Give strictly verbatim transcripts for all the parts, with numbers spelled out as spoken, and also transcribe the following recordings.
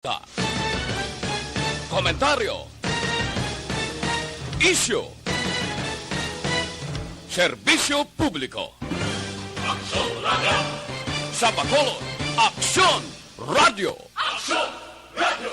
Balita. Komentaryo. Isyu. Serbisyo publiko. Aksyon Radio. Sa Bacolod, Aksyon Radio. Aksyon Radio.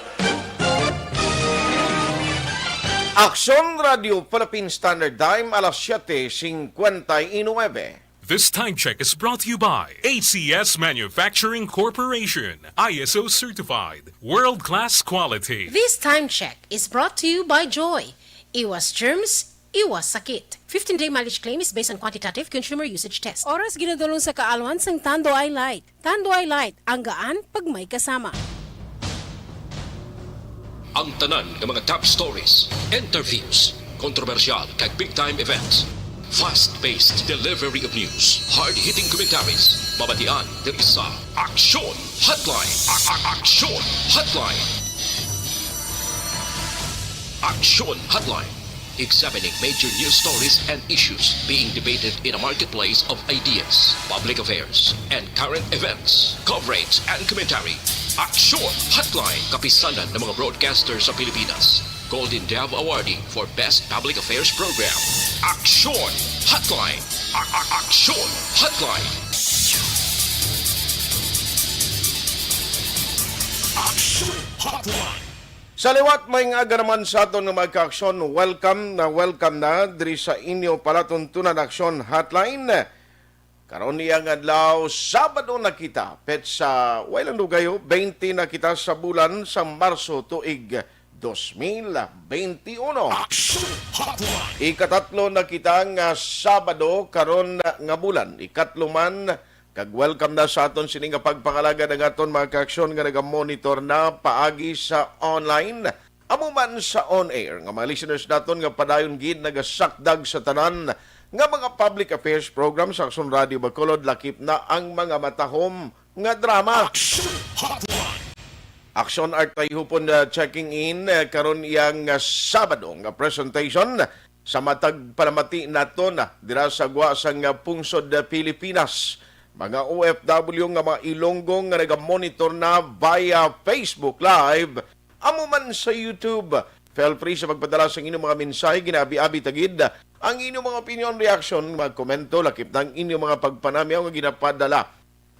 Aksyon Radio Philippine Standard Time, alas siyete singkwenta y nuwebe. This time check is brought to you by A C S Manufacturing Corporation, I S O certified, world-class quality. This time check is brought to you by Joy. Iwas germs, iwas sakit. Fifteen-day mileage claim is based on quantitative consumer usage test. Oras ginadulong sa kaalwan sang Tanduay Light. Tanduay Light, ang gaan pag may kasama. Ang tanan nga mga top stories, interviews, kontrobersyal kag big time events, fast-paced delivery of news, hard-hitting commentaries, mabatian diri sa Aksyon Hotline. A- a- Aksyon Hotline. Aksyon Hotline. Examining major news stories and issues being debated in a marketplace of ideas, public affairs, and current events, coverage, and commentary. Aksyon Hotline, kapisanan ng mga broadcaster sa Pilipinas. Golden Dove Awardee for Best Public Affairs Program. Aksyon Hotline. A- a- Aksyon Hotline. Aksyon Hotline. Sa liwat, maayong aga naman sa aton nga mga kaaksyon. Welcome na welcome na diri sa inyo palatuntunan Aksyon Hotline. Karon niya nga adlaw, Sabado na kita. Petsa, way lang dugayo, twenty na kita sa bulan sa Marso tuig dos mil twenty uno. Aksyon Hotline. Ikatatlo na kita nga Sabado karon nga bulan. Ikatlo man, kag welcome na sa aton sini nga pagpangalagad ang aton mga kaaksyon nga nagamonitor na paagi sa online. Amo man sa on-air nga mga listeners naton nga padayon gid nagasakdag sa tanan nga mga public affairs program sa Aksyon Radio Bacolod, lakip na ang mga matahom nga drama. Aksyon Hotline. Aksyon Art Tayhupon, uh, checking in, uh, karon iyang, uh, Sabado nga presentation sa matag palamati naton, uh, dira sa gwa sang, uh, pungsod, uh, Pilipinas. Mga O F W nga mga Ilonggo nga nagamonitor na via Facebook Live, amo man sa YouTube. Feel free sa pagpadala sang inyong mga mensahe, ginaabi-abi ta gid ang inyong mga opinion, reaction, mga komento, lakip na ang inyong mga pagpanamyaw nga ginapadala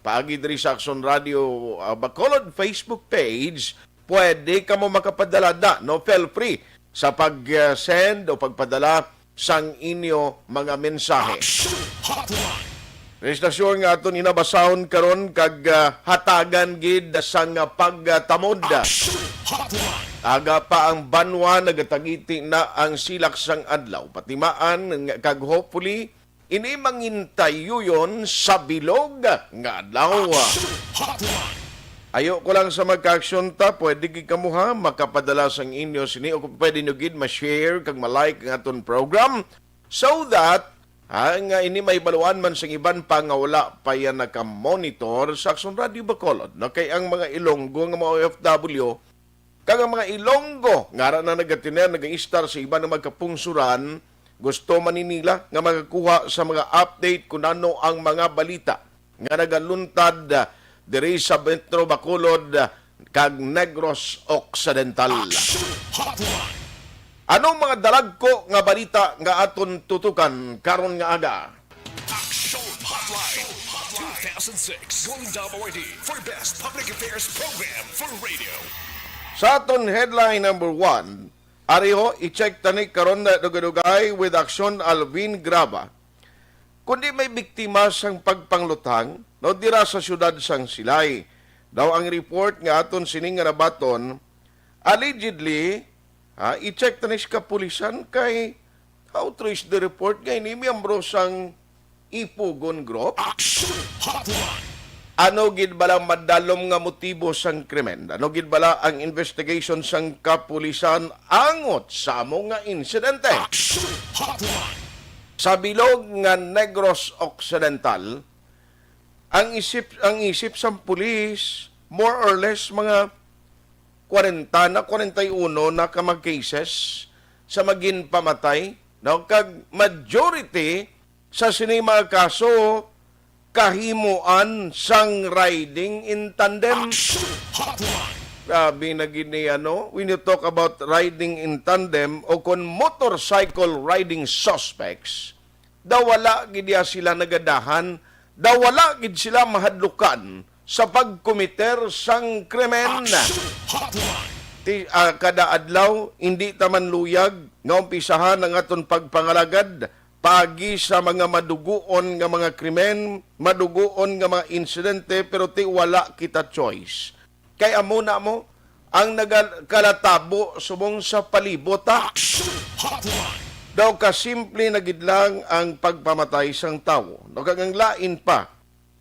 paagi diri sa Aksyon Radio, ah, Bacolod Facebook page. Pwede kamo makapadala da, no? Feel free sa pag-send o pagpadala sang inyo mga mensahe. Action Hotline. Rest assured nga aton inabasahon karon kag, ah, hatagan gid sang, ah, pagtamod. Action Hotline. Aga pa ang banwa, nagatagiti na ang silak sang adlaw. Patimaan nga, kag hopefully, ini mangintayuyon sa bilog nga adlaw. Action Hotline. Ayo ko lang sa magka-aksyon ta, pwede gid kamo, ha, makapadala sang inyo sini, o kung pwede nyo gid ma-share kag ma-like ang aton program, so that, ha, nga ini mahibaluan man sang iban pa nga wala pa yan naka-monitor sa Aksyon Radio Bacolod, no? Kay ang mga Ilonggo nga mga O F W kag ang mga Ilonggo nga ara na nagatiner, nag-istar sa iban nga magkapungsuran, gusto man ni nila nga makakuha sa mga update kung ano ang mga balita nga nagaluntad, ah, diri sa Metro Bacolod, ah, kag Negros Occidental. Action Hotline. Anong mga dalagko nga balita nga aton tutukan karon nga aga? Action Hotline two thousand six Golden Dove Awardee for Best Public Affairs Program for Radio. Sa aton headline number one, ari ho, i-check tani karon na dugay-dugay with Aksyon Alvin Graba. Kundi may biktima sang pagpangluthang, no, dira sa siyudad sang Silay. Daw ang report nga aton sini nga nabaton, allegedly, ha, i-check tani sa kapulisan kay how true is the report nga ini miyembro sang Ipugon Group? Action Hotline. Ano gid bala madalom nga motibo sang krimen? Ano gid bala ang investigation sang kapulisan angot sa amo nga insidente? Action Hotline. Sa bilog nga Negros Occidental, ang isip, ang isip sang pulis, more or less, mga kwarenta na, kwarenta y uno na ka mga cases sa mga ginpamatay, no? Kag majority sa sini mga kaso, kahimuan sang riding in tandem. Action Hotline. Grabe na gid ni, ano, when you talk about riding in tandem o kon motorcycle riding suspects, daw wala gid diha sila nagadahan, daw wala gid sila mahadlukan sa pagkomiter sang krimen. Action Hotline. Ti, ah, kada adlaw, hindi ta man luyag nga umpisahan ang aton pagpangalagad paagi sa mga maduguon nga mga krimen, maduguon nga mga insidente, pero ti wala kita choice. Kay amo na mo ang nagakalatabo subong sa palibot, ha? Action Hotline. Daw kasimple na gid lang ang pagpamatay sang tawo. No, kag ang lain pa,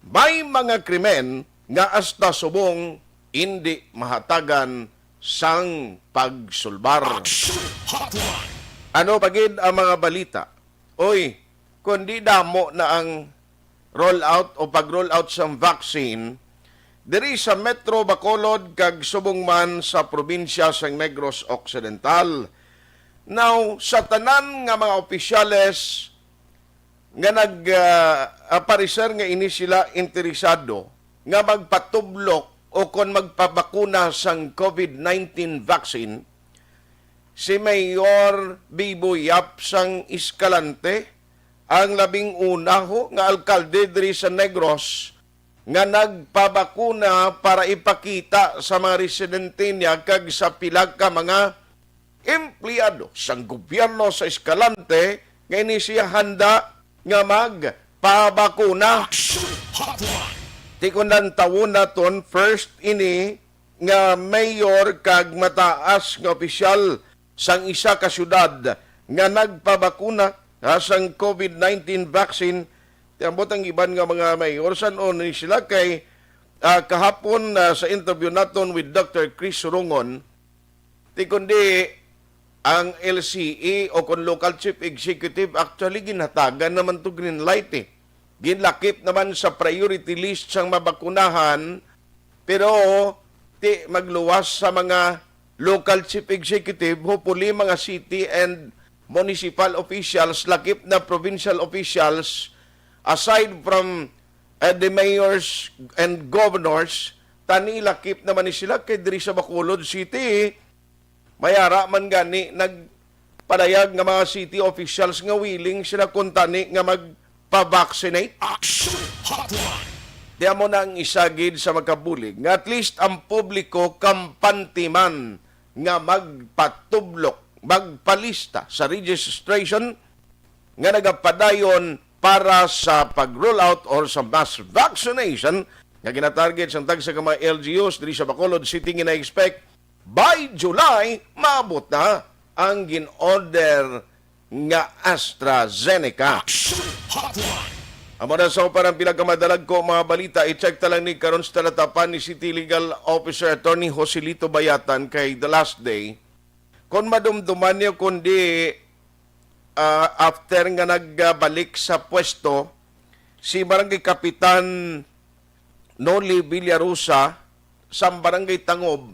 may mga krimen nga hasta subong indi mahatagan sang pagsulbar. Action Hotline. Ano pa gid ang mga balita? Oy, kundi damo na ang roll out o pag-roll out sang vaccine diri sa Metro Bacolod kag subong man sa probinsya sang Negros Occidental. Now, sa tanan nga mga opisyales nga nag, ah, ah, pareser nga ini sila interesado nga magpatublok o kon magpabakuna sang COVID nineteen vaccine, si Mayor Bibo Yap sang Escalante, ang labing una ho nga alkalde diri sa Negros, nga nagpabakuna para ipakita sa mga residente niya kag sa pila ka mga empleyado sang gobyerno sa Escalante nga ini siya handa nga magpabakuna. Action Hotline. Ti kon lantawon naton, first ini nga mayor kag mataas nga opisyal sang isa ka syudad nga nagpabakuna, ha, sang COVID nineteen vaccine. Ti ambot ang iban nga mga mayor, san-o ni sila kay, ah, kahapon, ah, sa interview naton with Doctor Chris Surongon, ti kundi ang L C E o kon local chief executive, actually, ginhatagan naman to green light, eh. Ginlakip naman sa priority list sang mabakunahan, pero ti magluwas sa mga local chief executive, hopefully mga city and municipal officials, lakip na provincial officials, aside from, uh, the mayors and governors, tani lakip naman ni sila kay diri sa Bacolod City, may ara man gani nagpadayag nga mga city officials nga willing sila kuntani nga magpa-vaccinate. Action Hotline. Di amo na ang isa gid sa makabulig nga at least ang publiko kampante man nga magpatublok, magpalista sa registration nga nagapadayon para sa pag-roll out or sa mass vaccination nga ginatarget sang tagsa ka mga L G Us diri sa Bacolod City nga na-expect by July maabot na ang gin-order nga AstraZeneca. Action Hotline. Amo na sa para ang pinakamadalag ko mga balita, i-check ta lang ni karon sa talatapan ni City Legal Officer Attorney Joselito Bayatan kay the last day. Kung madumduman niyo, kundi, ah, after nga nagbalik sa pwesto si Barangay Kapitan Noli Villarosa sa Barangay Tangob,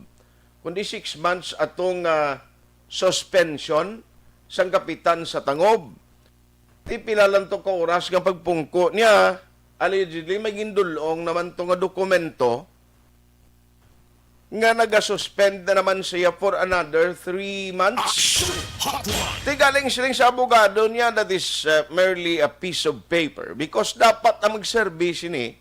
kundi six months atong, ah, suspension sang kapitan sa Tangob. Ti pila lang to ka oras nga pagpungko niya, allegedly may gindul-ong naman to nga dokumento nga nagasuspend na naman siya for another three months. Action Hotline. Ti galing siling sa abogado niya, that is, uh, merely a piece of paper because dapat ang magserbi sini,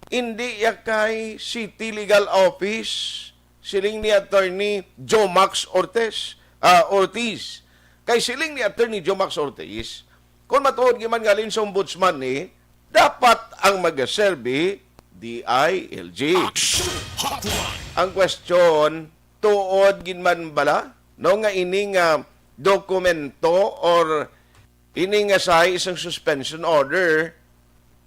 hindi ya kay City Legal Office, siling ni Attorney Jomax Ortiz, ah, Ortiz. Kay siling ni Attorney Jomax Ortiz, kung matuod giman ngalin sa ombudsman ni, dapat ang magaserbi D I L G. Action Hotline. Ang question, tuod gid man bala, no, nga ini nga dokumento or ini nga sahi sang suspension order,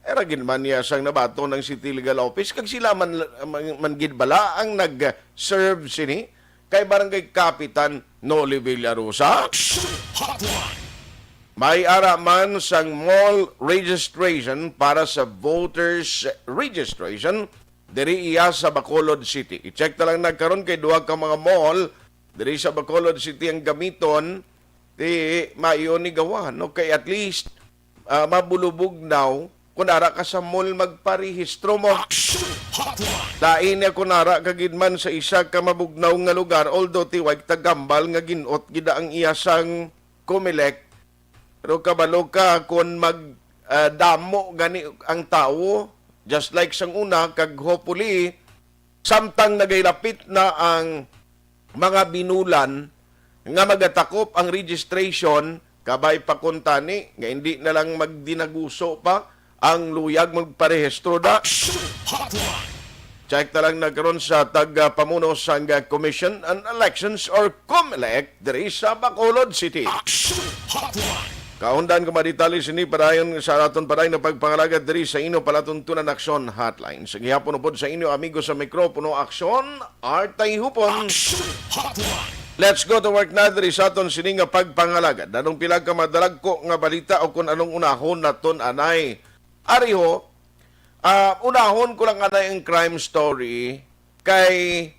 era gid man niya sang nabaton ang City Legal Office, kag sila man, man, man gid bala ang nag-serve sini kay Barangay Kapitan Noli Villarosa. Action Hotline. May ara man sang mall registration para sa voters registration diri iya sa Bacolod City. I-check ta lang na karon kay duha ka mga mall diri sa Bacolod City ang gamiton. Di maayo ni gawa, no? Kay at least, ah, mabulubog now Kung ara ka sa mall, magparehistro mo. Lain niya kung ara ka gid man sa isa ka mabugnaw nga lugar, although tiwag tagambal nga ginot gid ang iya sang Comelec. Pero kabalo ka kung mag, ah, damo gani ang tawo, just like sang una, kag hopefully, samtang nagailapit na ang mga binulan nga magatakop ang registration, kabay pa kuntani nga hindi na lang magdinaguso pa ang luyag magparehistro da. Check na lang na karon sa tag-, ah, pamuno sang, ah, Commission on Elections or Comelec diri sa Bacolod City. Kaundan ko madetali sini padayon sa aton padayon na pagpangalagad diri sa inyo palatuntunan Aksyon Hotline. Sa gihapon upod sa inyo amigo sa mikropono, Aksyon Artay Hupon. Let's go to work na diri sa aton sini nga pagpangalagad. Anong pila ka madalagko nga balita o kung anong unahon naton anay? Ariho, ah, unahon ko lang anay ang crime story kay,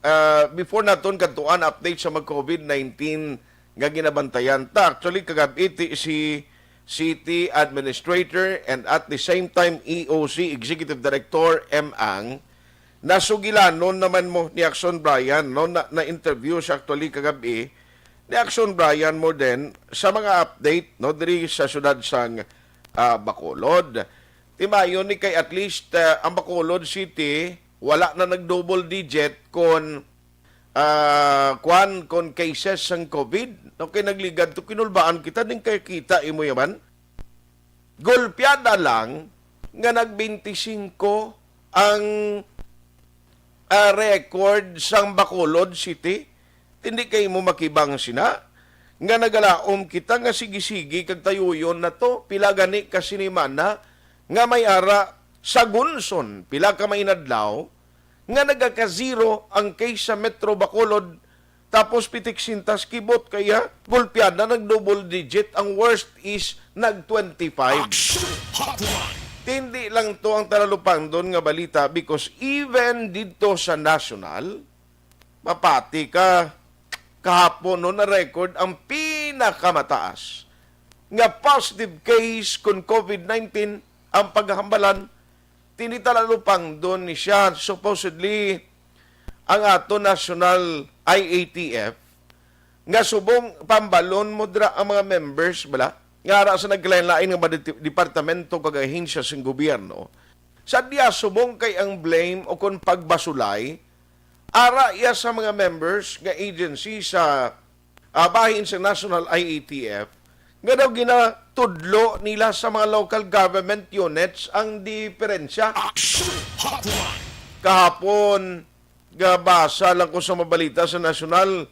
ah, before naton kadtuan update sa mag-COVID nineteen nga ginabantayan ta. Actually, kagab-i ti si City Administrator and at the same time E O C, Executive Director M Ang, nasugilanon naman mo ni Action Brian, no? Na, na-interview siya actually kagab-i ni Action Brian mo din sa mga update, no, diri sa siyudad sang, ah, Bacolod. Timayon ni kay at least, ah, ang Bacolod City wala na nag-double digit kon, ah, kwan, kon cases sang COVID. No, kay nagligad to, kinulbaan kita din kay kita imo yaman. Golpeada lang nga nag-twenty-five ang, ah, record sang Bacolod City. Hindi kay mo makibang sina nga nagalaom kita nga sige-sige kag tayuyon na to. Pila gani ka sinimana nga may ara sa Gunson, pila ka mainadlaw nga nagaka-zero ang case sa Metro Bacolod, tapos pitik sintas kibot kaya gulpian na nag-double digit. Ang worst is nag-twenty-five. Action Hotline. Tindi lang to ang talalupangdon nga balita because even dito sa national, mapati ka, kahapon no na-record ang pinakamataas nga positive case kun COVID nineteen ang paghambalan. Tinitalupangdon ni siya, supposedly, ang ato national I A T F, nga subong pambalon mo dira ang mga members, bala, nga ara sa nagkalain-lain nga mga deti-, departamento kag ahensya sang gobyerno, sa diya subong kay ang blame o kon pagbasulay, ara iya sa mga members nga agency sa, ah, bahin sa National I A T F, nga daw ginatudlo nila sa mga local government units ang diferensya. Action Hotline. Kahapon, gabasa lang ko sa mabalita sa nasyonal,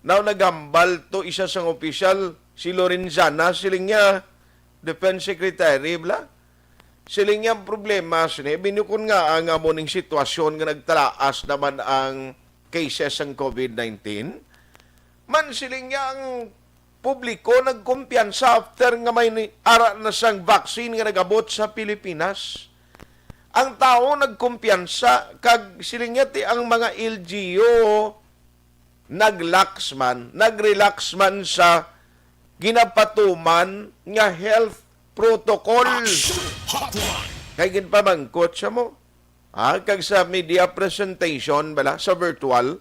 now naghambal to isa sang opisyal, si Lorenzana, siling niya, Defense Secretary, bla? Siling niya ang problema, sini, binukon nga ang amo ning sitwasyon nga nagtalaas naman ang cases sang COVID nineteen. Man siling niya ang publiko nagkumpiyansa after nga may ni-, ara na sang vaccine nga nagabot sa Pilipinas. Ang tawo nagkumpiyansa kag siling niya ti ang mga L G U nag-lax man, nag-relax man sa ginapatuman nga health protocol. Action Hotline. Kay ginpamangkot siya mo, ha, kag sa media presentation bala sa virtual,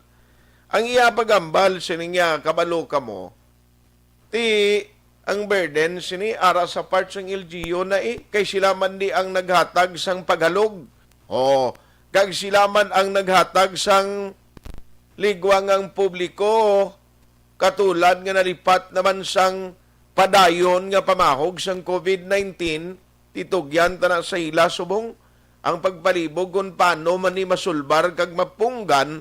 ang iya pagambal sining iya, kabalo ka mo, ti ang burden sini ara sa part sang L G U na, eh, kay sila man di ang naghatag sang paghalog. Oh, kag sila man ang naghatag sang ligwangang publiko, katulad nga nalipat naman sang padayon nga pamahog sang COVID nineteen, titugyan ta na sa ila subong ang pagpalibog kon paano man ni masulbar kag mapunggan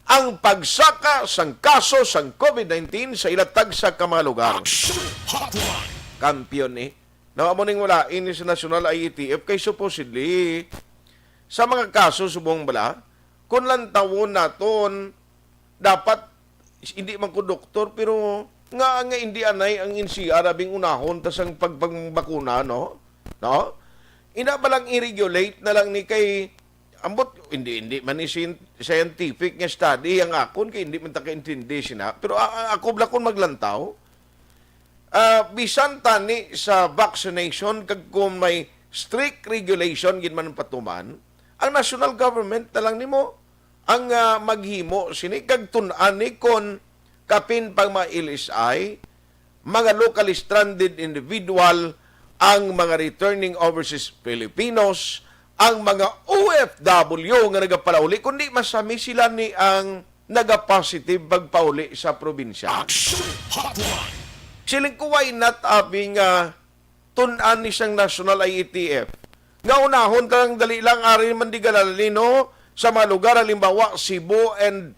ang pagsaka sang kaso sang COVID nineteen sa ila tagsa ka mga lugar. Action Hotline. Kampiyon ni. Now, amo ning wala ini sa National I A T F kay supposedly sa mga kaso subong bala, kung lantawon naton, dapat hindi man ko doktor, pero nga, nga hindi anay ang N C R abing unahon ta sang pagpangbakuna, no? No? Ina ba lang i-regulate na lang ni kay ambot, hindi, hindi man ni scien-, scientific nga study ang akon, kay hindi man ta kaintindi sina. Pero a-, a-, ako bala kung maglantaw, ah, bisan tani sa vaccination, kag kung may strict regulation gid man patuman, ang national government na lang nimo ang, ah, maghimo sini kag tun-an ni kon kapin pang mga L S I, mga locally stranded individual, ang mga returning overseas Filipinos, ang mga O F W nga nagapalauli, kundi masami sila ni ang nagapositive pagpauli sa probinsya. Action Hotline. Siling ko, why not, abi nga tun-an ni sang National I A T F. Nga unahon ta lang, dali lang, ari man di galalino sa mga lugar, halimbawa, Cebu and,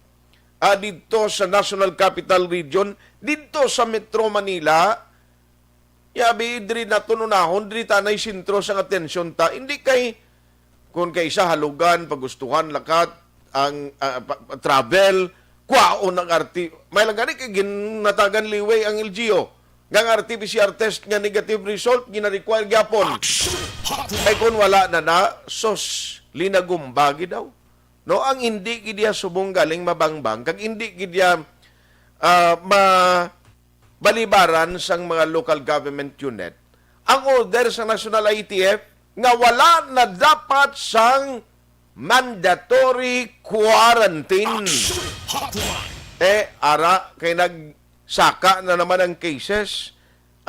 ah, didto sa National Capital Region, didto sa Metro Manila, yabi, diri naton unahon, diri tanay sentro sang atensyon ta. Hindi kay, kung kay sa halugan, pagustuhan, lakat, ang, ah, pa-, pa-, travel, kwaon ang R T. May lang gani kay ginatagan liway ang L G U. Nga ang R T P C R test nga negative result, gina-require gyapon. Action Hotline. Kay kung wala na na, sos, linagumba gid daw. No, ang hindi gid iya subong galing mabangbang, kag hindi gid iya, ah, mabalibaran sang mga local government unit. Ang order sa National I A T F nga wala na dapat sang mandatory quarantine. Action Hotline. Eh, ara, kay nagsaka na naman ang cases.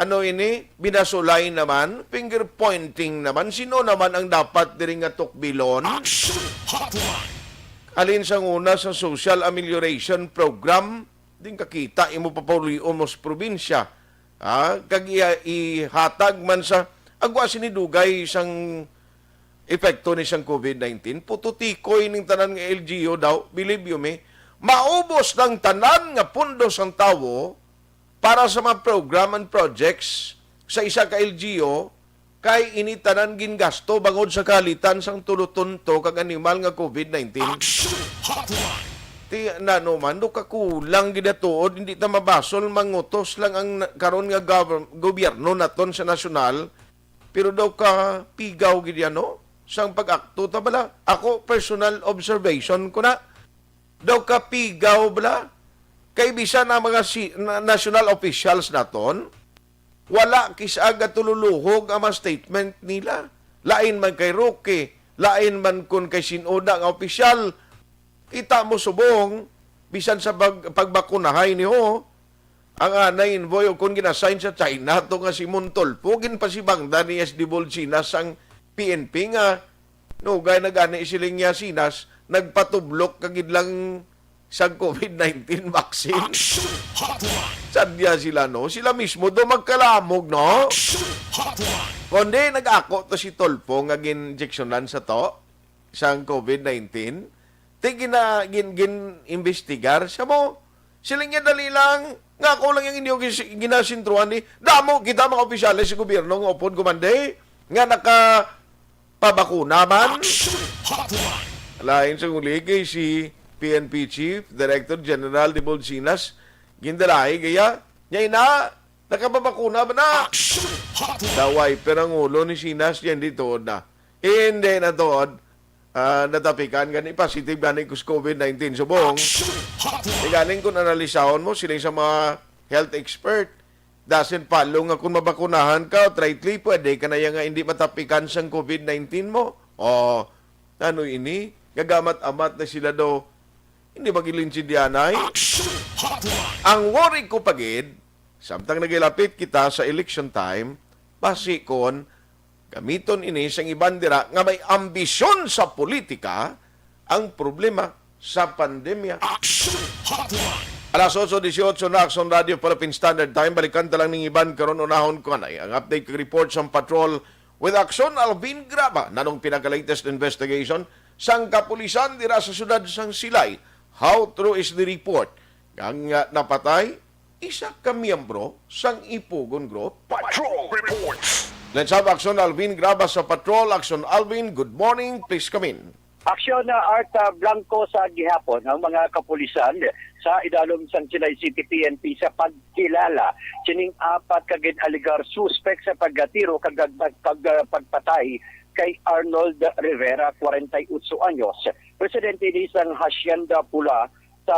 Ano ini? Binasulay naman? Finger pointing naman? Sino naman ang dapat diri nga tukbilon? Action Hotline. Alin sang una sa social amelioration program? Din kakita imo papauli-on mo sa probinsya. Ah, kag iya ihatag man sa agwa sini dugay sang epekto ni sang COVID nineteen. Pututikoy ning tanan nga L G U daw, believe you me, maubos ng tanan nga pundo sang tawo para sa mga program and projects sa isa ka L G U, kay ini tanan gingasto bangod sa kahalitan sang tulo tonto kag animal nga COVID nineteen. Action Hotline. Ti, nano man, do kakulang gid tuod, hindi ta mabasol, mangutos lang ang na-, karon nga govern-, gobyerno naton sa nasyonal, pero daw ka pigaw gid yan, no? Sang pag-akto ta bala. Ako, personal observation ko na, daw ka pigaw bala. Kay bisan ang mga si-, na-, national officials naton, wala kis-a gatululuhog ang mga statement nila. Lain man kay Roque, lain man kun kay sin-o na nga opisyal. Kita mo subong, bisan sa pag-, pagbakunahay ni Ho, ang anay envoy o kun gin-assign sa China to nga si Montulfo, ginpasibangdan ni S D Bolsinas ang P N P nga nugay na gani siling niya Sinas, nagpatublok ka gid lang sa COVID nineteen vaccine. Action Hotline. Sadya sila, no? Sila mismo do magkalamog, no? Action Hotline. Kundi nag-ako to si Tulfo nga gin-injeksyonan sa to sang COVID nineteen. Ti gina-, gin-, gin-imbestigar siya mo. Siling niya, "Dali lang, nga ako lang yung inyong gis-, ginasintruhan ni." Damo kita mga opisyales sa gobyerno nga upod, kumande, nga nakapabakuna man. Action Hotline. Lain sa uli kay si P N P Chief Director General de Bolsinas, gindalahi gaya niya ina, nakapabakuna ba na? Action Hotline. Daway, pero ang ulo ni Sinas niya hindi tuod na. Hindi na tuod. Ah, natapikan gani, positive gani kus COVID nineteen subong. Action Hotline. Di galing kung analisahon mo, siling sa mga health expert, doesn't follow nga kung mabakunahan ka, try three, pwede ka na yan nga hindi matapikan sang COVID nineteen mo. O, ano ini? Gagamat-amat na sila do. Hindi ba gilinsindihanay? Action Hotline. Ang worry ko pagid, samtang nagilapit kita sa election time, basi kon gamiton ini sang iban dira nga may ambisyon sa politika, ang problema sa pandemya. Action Hotline. Alas otso dieciocho na, Action Radio Philippine Standard Time. Balikan ta lang ning iban karon, unahon ko anay ang update kag report sang patrol with Action Alvin Graba. Nanong pinaka-latest investigation sang kapulisan dira sa siyudad sang Silay? How true is the report nga, nga napatay isa ka miyembro sang Ipugon Group? Patrol Reports. Let's have Action Alvin Graba sa Patrol. Action Alvin, good morning. Please come in. Aksyon na Art, ah, Blanco, sa gihapon ang mga kapulisan sa idalom sang Silay City P N P sa pagkilala sining apat ka gin-alegar suspek sa paggatiro kag pag-, pag-, ah, pagpatay kay Arnold Rivera, kwarenta y otso anyos, residente ini sang Hacienda Pula sa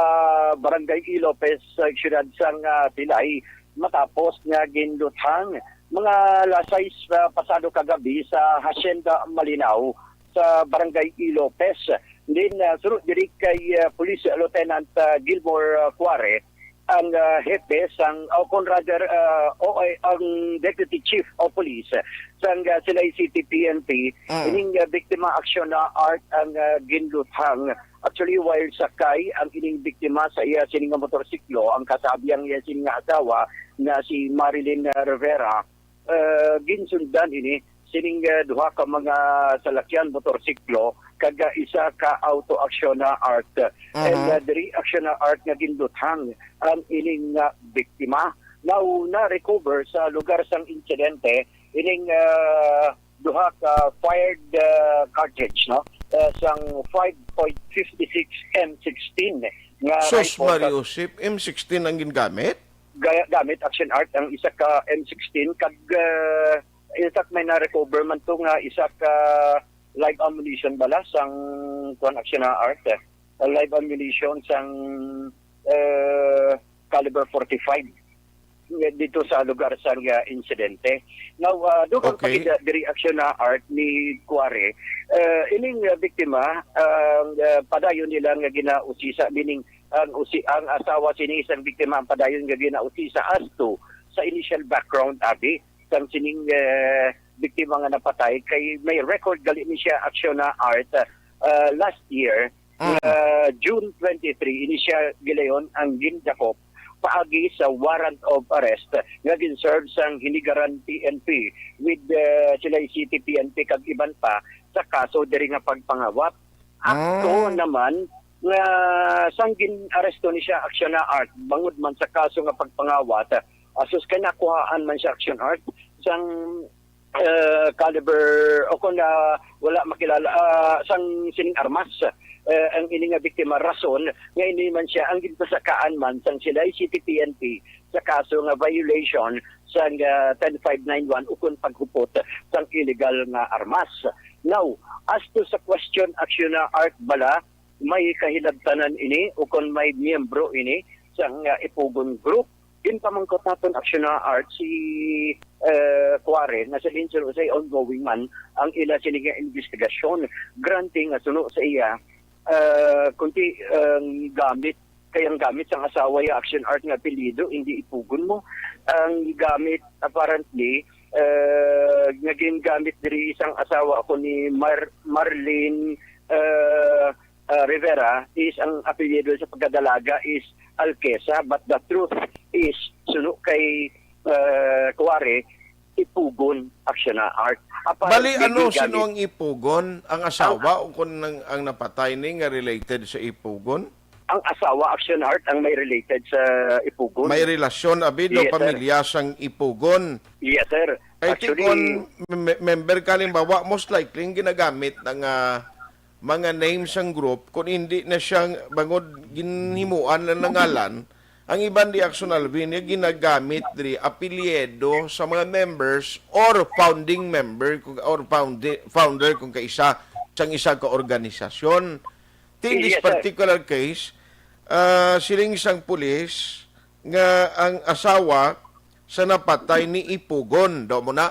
Barangay E. Lopez, sa siyudad sang, ah, Silay, matapos nga ginluthang mga alas sais, ah, pasado kagabi sa Hacienda Malinao sa Barangay E. Lopez. Din, ah, suro diri kay, ah, Police Lieutenant, ah, Gilmore, ah, Cuare, ang, ah, hepe sang, o kung rather, ah, o, ay, ang Deputy Chief of Police sang, ah, Silay City P N P, Mm. ining, ah, biktima aksyon na art ang, ah, ginluthang. Actually, while sakay ang ining biktima sa iya sini nga motorsiklo, ang kasabi ang iya sini nga asawa na si Marilyn, ah, Rivera, ah, ginsundan ini sining, ah, duha ka mga salakyan, motorsiklo, kag, ah, isa ka auto aksyon na art. And, Aha. ah, diri aksyon na art nga ginluthang ang ining, ah, biktima. Now, na-recover sa lugar sang insidente ining, ah, duha ka fired, ah, cartridge, no? Ah, sang five point five six M sixteen nga Sus, rifle. Mario Sip, M sixteen ang gingamit? Ga-, gamit action art ang isa ka M sixteen kag, ah, in fact, may na-recover man to nga isa ka live ammunition bala sang kuan action art, eh. Live ammunition sang, eh, caliber forty-five dito sa lugar sa, ah, insidente. Now, ah, dugang Okay. pagida-, diri action na art ni Kuwari, eh, ining, ah, biktima, ang, ah, padayon nila nga ginausisa, meaning ang usi-, ang asawa sini isang biktima ang padayon nga ginausisa as to sa initial background, abi, sang sining, eh, biktima nga napatay, kay may record gali ni siya action na art, ah, last year, Mm. ah, June twenty-three, ini siya gilayon ang gindakop paagi sa warrant of arrest nga gin-serve sang Hinigaran P N P with, eh, Silay City P N P kag iban pa sa kaso diri nga pagpangawat. Akto Ah. naman nga sang gin-aresto ni siya action na art bangod man sa kaso nga pagpangawat, ah, sus kay nakuhaan man siya action art sang, eh, caliber o kung, ah, wala makilala, ah, sang sining armas, eh, ang ini nga biktima, rason nga ini man siya ang ginpasakaan man sang Silay City P N P sa kaso nga violation sang, ah, ten five nine one ukon paghupot sang illegal nga armas. Now, as to sa question, action na art bala, may kahilabtanan ini o kon may miyembro ini sang, ah, Ipugon Group? Ginpamangkot naton action na art si, eh, Kuware, nga sa Lindsay Jose ongoing man ang ila sini nga investigasyon. Granting nga suno sa iya, eh, kunti ang gamit, kay ang gamit sang asawa ya action art nga apelyido, hindi Ipugon mo. Ang gamit apparently, eh, nga gingamit diri sang asawa ako ni Mar-, Marlene, eh, ah, Rivera is ang apelyido sa pagkadalaga is Alquesa, but the truth is, suno kay, eh, Kuware, Ipugon action na art. Apparently, Bali, ano, gingamit sino ang Ipugon? Ang asawa o kung ang, ang napatay ni nga related sa Ipugon? Ang asawa action art ang may related sa Ipugon. May relasyon, abi, do Yes, sir. pamilya sang Ipugon. Yes, sir. I think Actually, kung me-, member ka, halimbawa, most likely, ang ginagamit ng, ah, mga names sang group, kung hindi na siya bangod ginhimuan na nangalan, ang iban di action Alvin, nga ginagamit diri, apelyido sa mga members or founding member kung, or found-, founder kung kaisa sang isa ka organisasyon. In this Yes, sir. particular case, ah, siling sang pulis nga ang asawa sa napatay ni Ipugon, do mo na?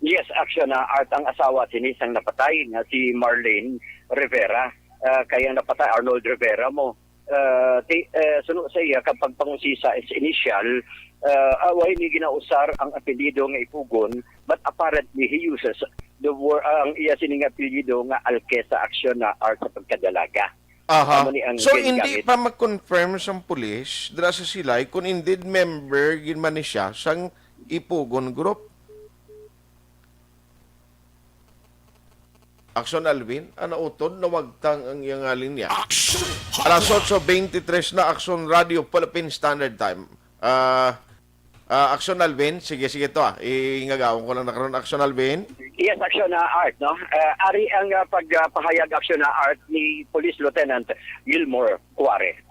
Yes, action na art ang asawa sini sang napatay nga si Marlene Rivera. Ah, kay ang napatay, Arnold Rivera mo. Ah, ti-, eh, suno sa iya, kapag pangusisa is initial, ah, ah, way ni ginausar ang apelyido nga Ipugon, but apparently he uses the wor-, ang iya sining apelyido nga Alquesa action na art sa pagkadalaga. Aha. Amo ni ang So, hindi ginagamit. pa ma-confirm sang pulis dira sa Silay kung indeed member gid man ni siya sang Ipugon Group. Action Alvin, ana utod, nawagtang ang iyang, ah, linya. Action Alas otso beintitres na, Action Radio Philippine Standard Time. Ah, ah, Action Alvin, sige, sige to, ah. Ingagawan ko lang na karon, Action Alvin. Yes, action na art, no? Eh, ari ang, ah, pagpahayag action na art ni Police Lieutenant Gilmore Cuare.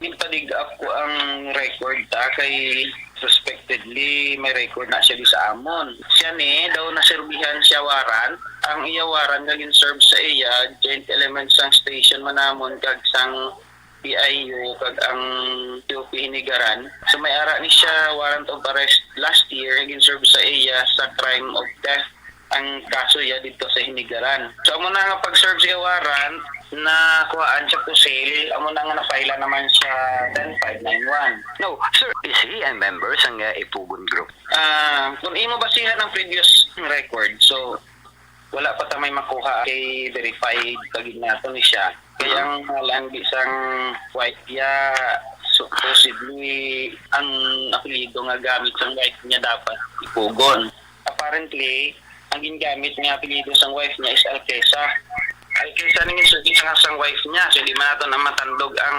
Ginpadig-up ko ang record ta kay suspectedly may record na siya di sa amon. Siya ni daw naserbihan siya warrant. Ang iya warrant nga gin-serve sa iya, joint elements sang station man namon kag sang P I U kag ang P O P Hinigaran. So may ara ni siya warrant of arrest last year nga gin-serve sa iya sa crime of theft ang kaso iya dito sa Hinigaran. So amo na nga pag-serve sa warrant, nakuhaan siya pusil, amo na nga na-file naman siya ten five nine one. No, sir, is he a member sang uh, Ipugon group? Ah, kung imo basihan ang previous record, so wala pa ta may makuha kay verified pa gid nato ni siya. Kay ang mga landi sang wife niya, supposedly, ang apelyido nga gamit sang wife niya dapat Ipugon. Apparently, ang gingamit nga apelyido sang wife niya is Alqueza. Alqueza ning sulti sang, sang wife niya, so di man nato na matandog ang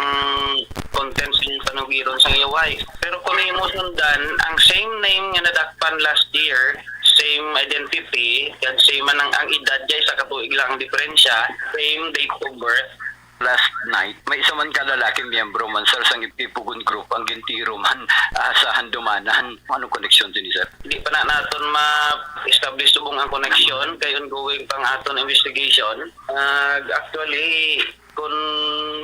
contents ng panugiron sang iya wife. Pero kung imo sundan, ang same name nga nadakpan last year, same identity, kag same man ang, ang edad, diay isa ka tuig lang ang diferensya, same date of birth. Last night, may isa man ka lalaki miyembro man, sir, sang Ipugon Group ang gintiro man, ah, sa Handumanan. Anong koneksyon sini, sir? Di pa na naton ma-establish subong ang koneksyon, kay ongoing pang aton investigation. Ah, actually, kung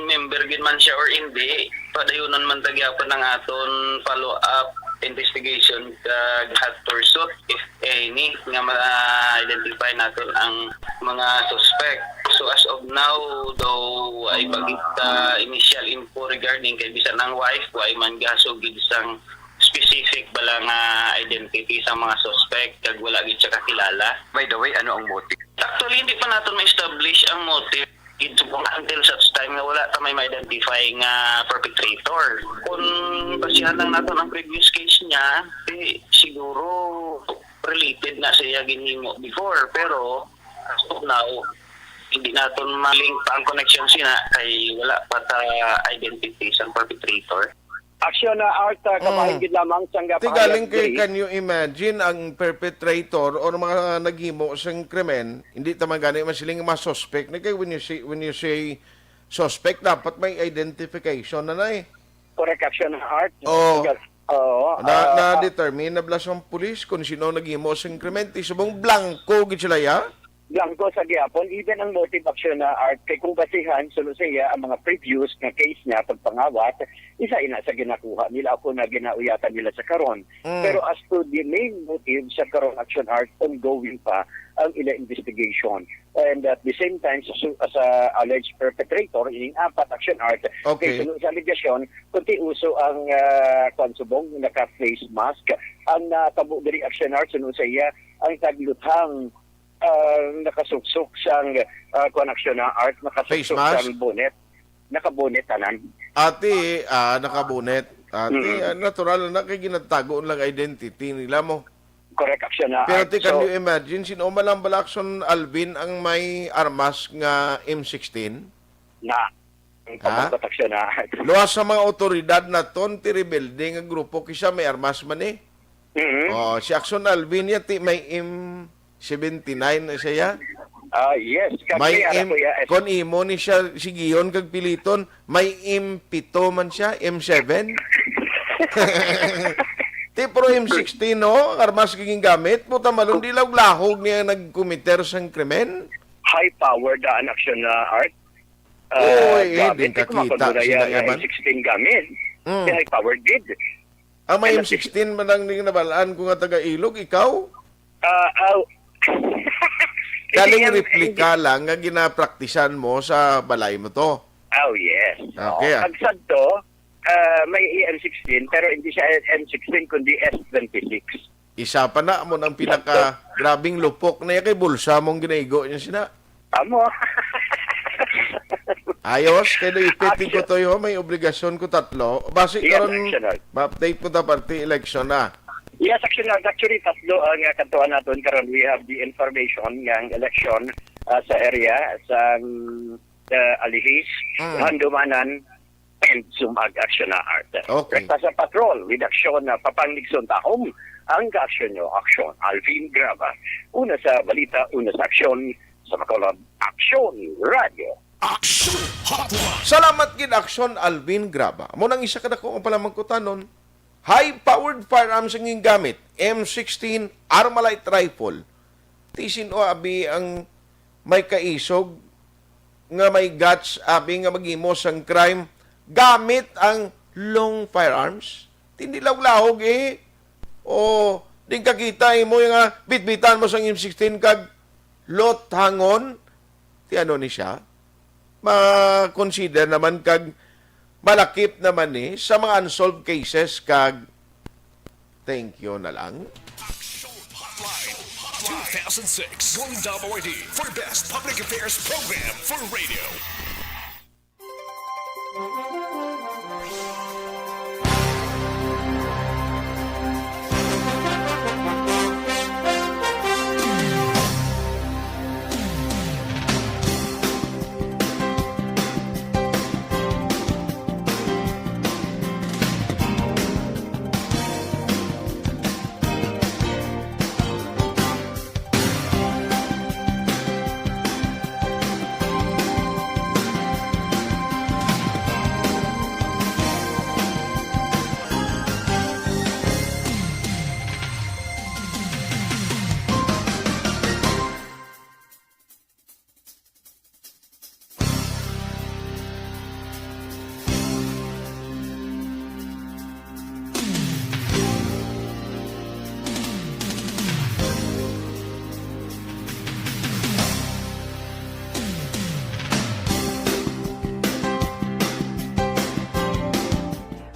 member gid man siya or hindi, padayunon man ta gyapon ang aton follow-up investigation kag hot pursuit, if any, nga ma-identify naton ang mga suspect. So as of now, though ay bagit sa initial info regarding kay bisan ang wife, wa man gasugid sang specific bala nga identity sa mga suspect kag wala gid siya kakilala. By the way, ano ang motive? Actually, hindi pa naton ma-establish ang motive gid subong until such time nga wala ta may ma-identify nga perpetrator. Kung basihan lang naton ang previous case niya, di siguro related na siya ginhimo before. Pero as of now, hindi naton ma-link pa ang connection sina kay wala pa ta identity sa perpetrator. Action na art, uh, Mm. Kabahin gid lamang sang Ti galing kay, pahayag diri. Can you imagine ang perpetrator or mga naghimo sang krimen? Hindi ta man gani masiling mga suspect na kay when you say, when you say suspect, dapat may identification na na eh. Correct, action na art. Oh. Because, oo, Na, ah, na-determine na bala sang pulis kung sino naghimo sang krimen. Ti subong blanco gid sila ya? Blanco sa gihapon, even ang motive action na art, kay kung basihan, suno sa iya, ang mga previous nga case niya, pagpangawat, isa ina sa ginakuha nila, ako na ginauyatan nila sa karon. Mm. Pero as to the main motive sa karon action art, ongoing pa ang ila investigation. And at the same time, sa, su- sa alleged perpetrator, ining apat action art, Okay. kay suno sa alegasyon, kunti uso ang ah, kwan subong, naka-face mask, ang natabo diri action art, suno sa iya, ang tagluthang ah, nakasuksok sang, ah, kuwan, action na art, nakasuksok Face mask? sang bonnet. Naka-bonnet tanan. Ati, ah, naka-bonnet. Ati, Mm. ah, natural na kay ginatago lang identity nila mo. Correct, action na Pero art. Ti, can So, you imagine, sino man lang bala action Alvin ang may armas nga M sixteen? Na. Ang Ha? pagkataksyon na. Luwas sa mga otoridad naton, ti rebelde nga grupo, kisa may armas man eh. Mhm. Oh, si Action Alvin ya, ti may M seventy-nine na siya. Ah, yes. Kag May may ara M, ko ya, es- kon imo ni siya sigiyon kag piliton, may M pito man siya, M seven. Ti, pero M sixteen, no? Armas kay gingamit. Puta, malong di lahog-lahog niya nagkomiter sang krimen. High power daan action na art. Ah, Oy, eh, grabe, din tikma kakita ko na sila yan, yaman. M sixteen gamit. Mm. Kaya high power gid. Ang may Kaya M sixteen man ang ning nabalaan ko nga taga Ilog, ikaw? Ah, aw. Kaling Hindi yan, replika hindi. lang nga ginapraktisan mo sa balay mo to. Oh, yes. Okay, Oo. ah. Ang sadto, ah, may M sixteen, pero hindi siya M sixteen, kundi S twenty-six. Isa pa na mo nang pinaka Sakto. grabing lupok na yan kay bulsa mong ginaigo niya sina. Amo. Ayos, kay naipit ni Action. Kutoy ho, may obligasyon ko tatlo. Basi Yes, karon, action, Lord. ma-update ko ta parte election na. Yes, action, Lord. Actually, tatlo ang, uh, kantuan naton karon. We have the information nga ang election, uh, sa area, sa, uh, Alihis, Mm. Handumanan, and Sumag Action na Art. Okay. Rekta sa patrol, with action na papangligson tahom ang kaaksyon nyo. Aksyon, Alvin Graba. Una sa balita, una sa aksyon, sa Makulab Aksyon Radio. Action Hotline. Salamat gid, Aksyon Alvin Graba. Amo nang isa ka dako ang palamangkutanon. High-powered firearms ang gingamit, M sixteen, Armalite rifle. Ti sin-o abi ang may kaisog nga may guts abi nga maghimo sang crime gamit ang long firearms. Tindilawlahog eh. O, di ka kita imo nga bitbitan mo sang M sixteen kag lothangon. Ti ano ni siya? Ma-consider naman kag malakip naman ni sa mga unsolved cases kag thank you na lang. Action Hotline two thousand six Golden W D for Best Public Affairs Program for Radio.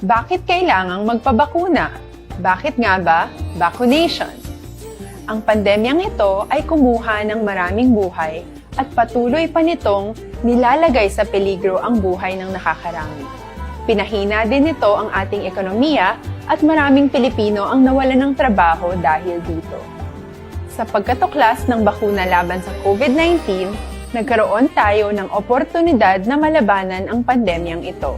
Bakit kailangang magpabakuna? Bakit nga ba vaccination? Ang pandemyang ito ay kumuha ng maraming buhay at patuloy pa nitong nilalagay sa peligro ang buhay ng nakakarami. Pinahina din nito ang ating ekonomiya at maraming Pilipino ang nawalan ng trabaho dahil dito. Sa pagkatuklas ng bakuna laban sa COVID nineteen, nagkaroon tayo ng oportunidad na malabanan ang pandemyang ito.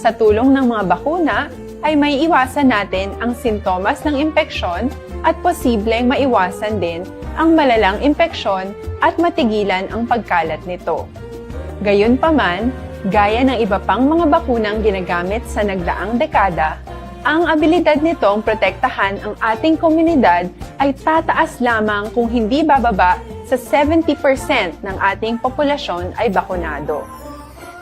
Sa tulong ng mga bakuna, ay maiiwasan natin ang sintomas ng impeksyon at posibleng maiwasan din ang malalang impeksyon at matigilan ang pagkalat nito. Gayunpaman, gaya ng iba pang mga bakunang ginagamit sa nagdaang dekada, ang abilidad nitong protektahan ang ating komunidad ay tataas lamang kung hindi bababa sa seventy percent ng ating populasyon ay bakunado.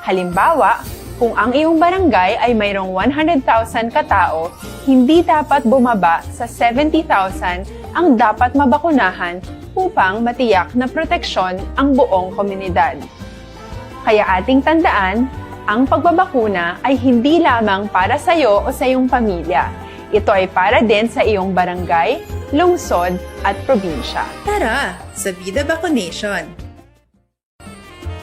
Halimbawa, kung ang iyong barangay ay mayroong one hundred thousand katao, hindi dapat bumaba sa seventy thousand ang dapat mabakunahan upang matiyak na proteksyon ang buong komunidad. Kaya ating tandaan, ang pagbabakuna ay hindi lamang para sa iyo o sa iyong pamilya. Ito ay para din sa iyong barangay, lungsod, at probinsya. Tara, sa Bida Vaccination!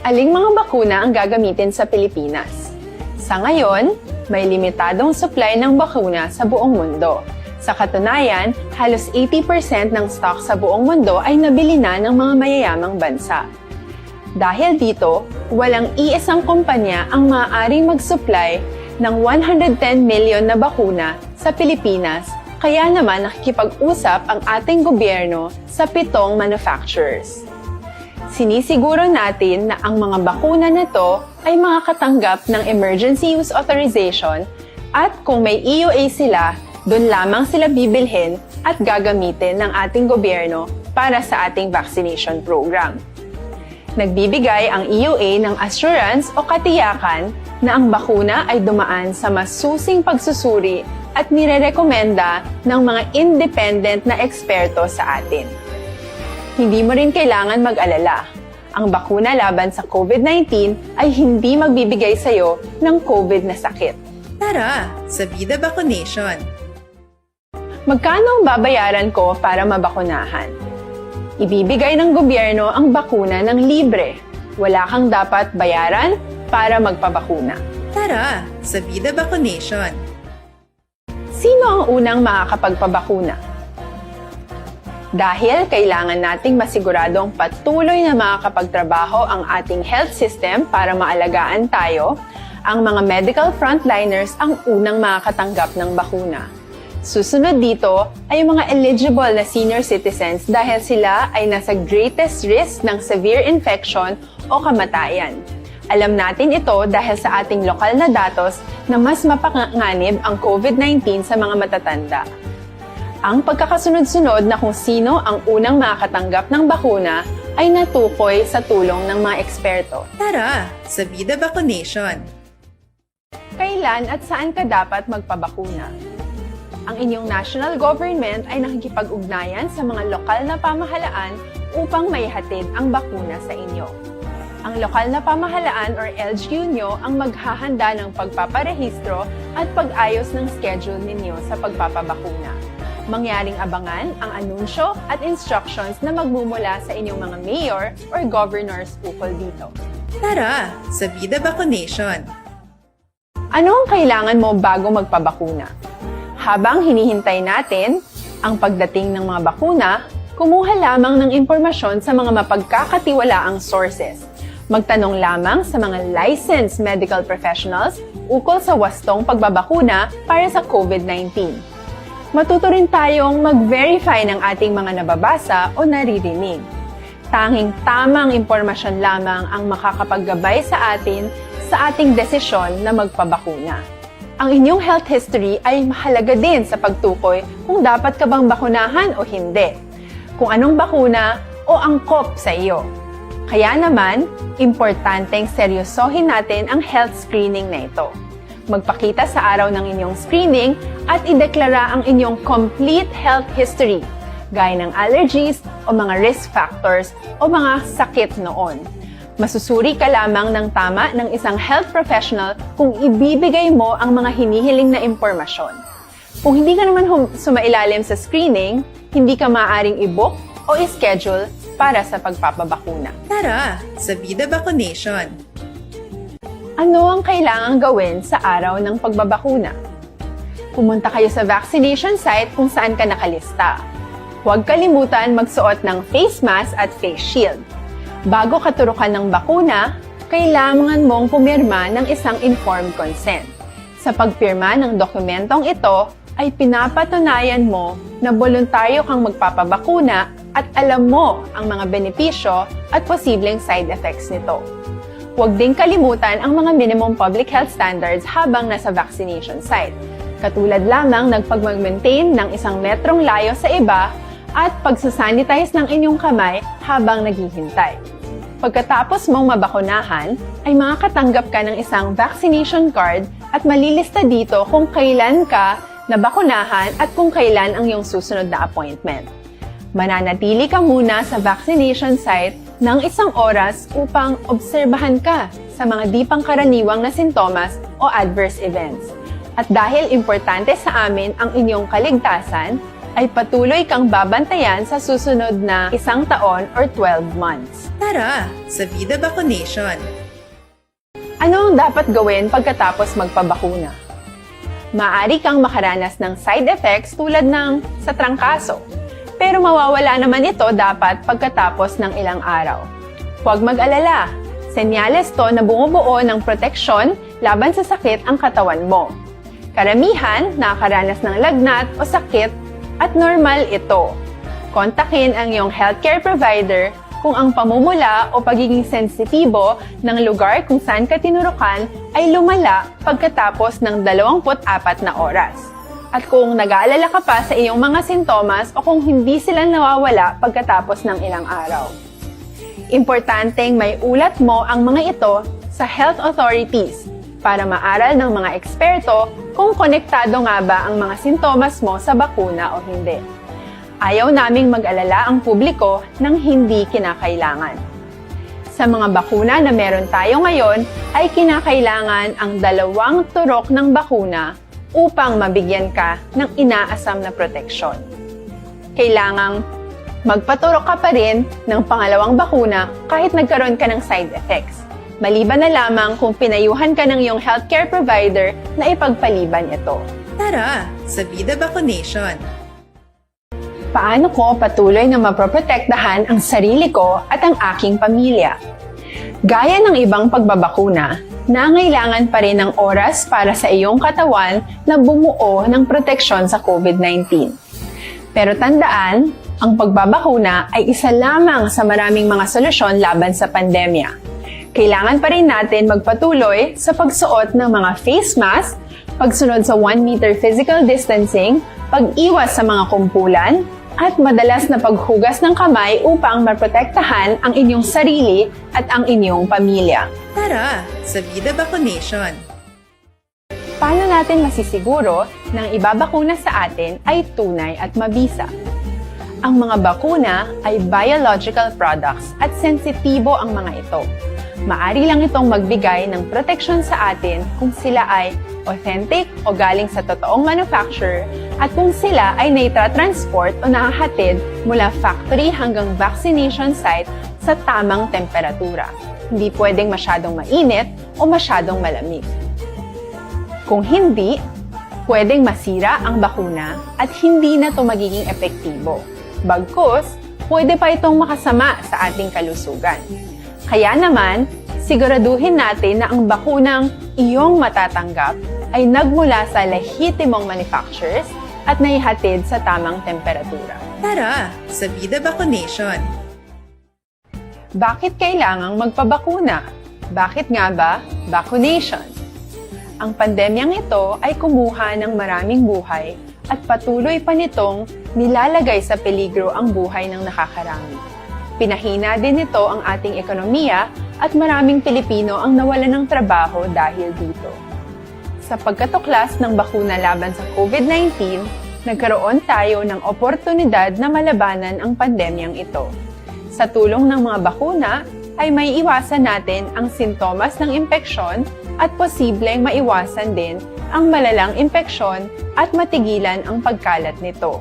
Aling mga bakuna ang gagamitin sa Pilipinas? Sa ngayon, may limitadong supply ng bakuna sa buong mundo. Sa katunayan, halos eighty percent ng stock sa buong mundo ay nabili na ng mga mayayamang bansa. Dahil dito, walang iisang kumpanya ang maaaring mag-supply ng one hundred ten million na bakuna sa Pilipinas, kaya naman nakikipag-usap ang ating gobyerno sa pitong manufacturers. Sinisiguro natin na ang mga bakuna na to ay makakatanggap ng emergency use authorization at kung may E U A sila, doon lamang sila bibilhin at gagamitin ng ating gobyerno para sa ating vaccination program. Nagbibigay ang E U A ng assurance o katiyakan na ang bakuna ay dumaan sa masusing pagsusuri at nirerekomenda ng mga independent na eksperto sa atin. Hindi mo rin kailangan mag-alala. Ang bakuna laban sa COVID nineteen ay hindi magbibigay sa iyo ng COVID na sakit. Tara, sa Bida Vaccination! Magkano ang babayaran ko para mabakunahan? Ibibigay ng gobyerno ang bakuna ng libre. Wala kang dapat bayaran para magpabakuna. Tara, sa Bida Vaccination! Sino ang unang makakapagpabakuna? Dahil kailangan nating masiguradong patuloy na makakapagtrabaho ang ating health system para maalagaan tayo, ang mga medical frontliners ang unang makakatanggap ng bakuna. Susunod dito ay ang mga eligible na senior citizens dahil sila ay nasa greatest risk ng severe infection o kamatayan. Alam natin ito dahil sa ating lokal na datos na mas mapanganib ang COVID nineteen sa mga matatanda. Ang pagkakasunod-sunod na kung sino ang unang makakatanggap ng bakuna ay natukoy sa tulong ng mga eksperto. Tara, sa Bida Vaccination! Kailan at saan ka dapat magpabakuna? Ang inyong national government ay nakikipag-ugnayan sa mga lokal na pamahalaan upang maihatid ang bakuna sa inyo. Ang lokal na pamahalaan or L G U nyo ang maghahanda ng pagpaparehistro at pag-ayos ng schedule ninyo sa pagpapabakuna. Mangyaring abangan ang anunsyo at instructions na magmumula sa inyong mga mayor or governors ukol dito. Tara sa Vida Vaccination! Ano ang kailangan mo bago magpabakuna? Habang hinihintay natin ang pagdating ng mga bakuna, kumuha lamang ng impormasyon sa mga mapagkakatiwalaang sources. Magtanong lamang sa mga licensed medical professionals ukol sa wastong pagbabakuna para sa COVID nineteen. Matuto rin tayong mag-verify ng ating mga nababasa o naririnig. Tanging tamang impormasyon lamang ang makakapaggabay sa atin sa ating desisyon na magpabakuna. Ang inyong health history ay mahalaga din sa pagtukoy kung dapat ka bang bakunahan o hindi, kung anong bakuna o angkop sa iyo. Kaya naman, importanteng seryosohin natin ang health screening na ito. Magpakita sa araw ng inyong screening at ideklara ang inyong complete health history, gaya ng allergies o mga risk factors o mga sakit noon. Masusuri ka lamang ng tama ng isang health professional kung ibibigay mo ang mga hinihiling na impormasyon. Kung hindi ka naman hum- sumailalim sa screening, hindi ka maaaring i-book o i-schedule para sa pagpapabakuna. Tara sa Vida Vaccination! Ano ang kailangang gawin sa araw ng pagbabakuna? Pumunta kayo sa vaccination site kung saan ka nakalista. Huwag kalimutan magsuot ng face mask at face shield. Bago katurukan ng bakuna, kailangan mong pumirma ng isang informed consent. Sa pagpirma ng dokumentong ito, ay pinapatunayan mo na boluntaryo kang magpapabakuna at alam mo ang mga benepisyo at posibleng side effects nito. Huwag ding kalimutan ang mga minimum public health standards habang nasa vaccination site, katulad lamang ng pagmag-maintain ng isang metrong layo sa iba at pagsasanitize ng inyong kamay habang naghihintay. Pagkatapos mong mabakunahan, ay makakatanggap ka ng isang vaccination card at malilista dito kung kailan ka nabakunahan at kung kailan ang iyong susunod na appointment. Mananatili ka muna sa vaccination site ng isang oras upang obserbahan ka sa mga di pangkaraniwang na sintomas o adverse events. At dahil importante sa amin ang inyong kaligtasan, ay patuloy kang babantayan sa susunod na isang taon or twelve months. Tara sa Vida Vaccination! Ano ang dapat gawin pagkatapos magpabakuna? Maaari kang makaranas ng side effects tulad ng sa trangkaso, pero mawawala naman ito dapat pagkatapos ng ilang araw. Huwag mag-alala, senyales to na bumubuo ng proteksyon laban sa sakit ang katawan mo. Karamihan nakakaranas ng lagnat o sakit at normal ito. Kontakin ang iyong healthcare provider kung ang pamumula o pagiging sensitibo ng lugar kung saan ka tinurukan ay lumala pagkatapos ng dalawampu't apat na oras, at kung nag-aalala ka pa sa iyong mga sintomas o kung hindi sila nawawala pagkatapos ng ilang araw. Importanteng maiulat mo ang mga ito sa health authorities para maaral ng mga eksperto kung konektado nga ba ang mga sintomas mo sa bakuna o hindi. Ayaw naming mag-alala ang publiko ng hindi kinakailangan. Sa mga bakuna na meron tayo ngayon, ay kinakailangan ang dalawang turok ng bakuna upang mabigyan ka ng inaasam na proteksyon. Kailangang magpaturok ka pa rin ng pangalawang bakuna kahit nagkaroon ka ng side effects, maliban na lamang kung pinayuhan ka ng iyong healthcare provider na ipagpaliban ito. Tara sa Vida Vaccination! Paano ko patuloy na mapoprotektahan ang sarili ko at ang aking pamilya? Gaya ng ibang pagbabakuna, nangailangan pa rin ng oras para sa iyong katawan na bumuo ng proteksyon sa COVID nineteen. Pero tandaan, ang pagbabakuna ay isa lamang sa maraming mga solusyon laban sa pandemya. Kailangan pa rin natin magpatuloy sa pagsuot ng mga face mask, pagsunod sa one meter physical distancing, pag-iwas sa mga kumpulan, at madalas na paghugas ng kamay upang maprotektahan ang inyong sarili at ang inyong pamilya. Tara sa Vida Vaccination! Paano natin masisiguro na ang ibabakuna sa atin ay tunay at mabisa? Ang mga bakuna ay biological products at sensitibo ang mga ito. Maari lang itong magbigay ng proteksyon sa atin kung sila ay authentic o galing sa totoong manufacturer at kung sila ay naitratransport o nahahatid mula factory hanggang vaccination site sa tamang temperatura. Hindi pwedeng masyadong mainit o masyadong malamig. Kung hindi, pwedeng masira ang bakuna at hindi na ito magiging epektibo. Bagkus, pwede pa itong makasama sa ating kalusugan. Kaya naman, siguraduhin natin na ang bakunang iyong matatanggap ay nagmula sa lehitimong manufacturers at naihatid sa tamang temperatura. Tara, sa Bida Vacunation! Bakit kailangang magpabakuna? Bakit nga ba vacunation? Ang pandemyang ito ay kumuha ng maraming buhay at patuloy pa nitong nilalagay sa peligro ang buhay ng nakakarami. Pinahina din nito ang ating ekonomiya at maraming Pilipino ang nawalan ng trabaho dahil dito. Sa pagkatuklas ng bakuna laban sa COVID nineteen, nagkaroon tayo ng oportunidad na malabanan ang pandemyang ito. Sa tulong ng mga bakuna, ay maiiwasan natin ang sintomas ng impeksyon at posibleng maiwasan din ang malalang impeksyon at matigilan ang pagkalat nito.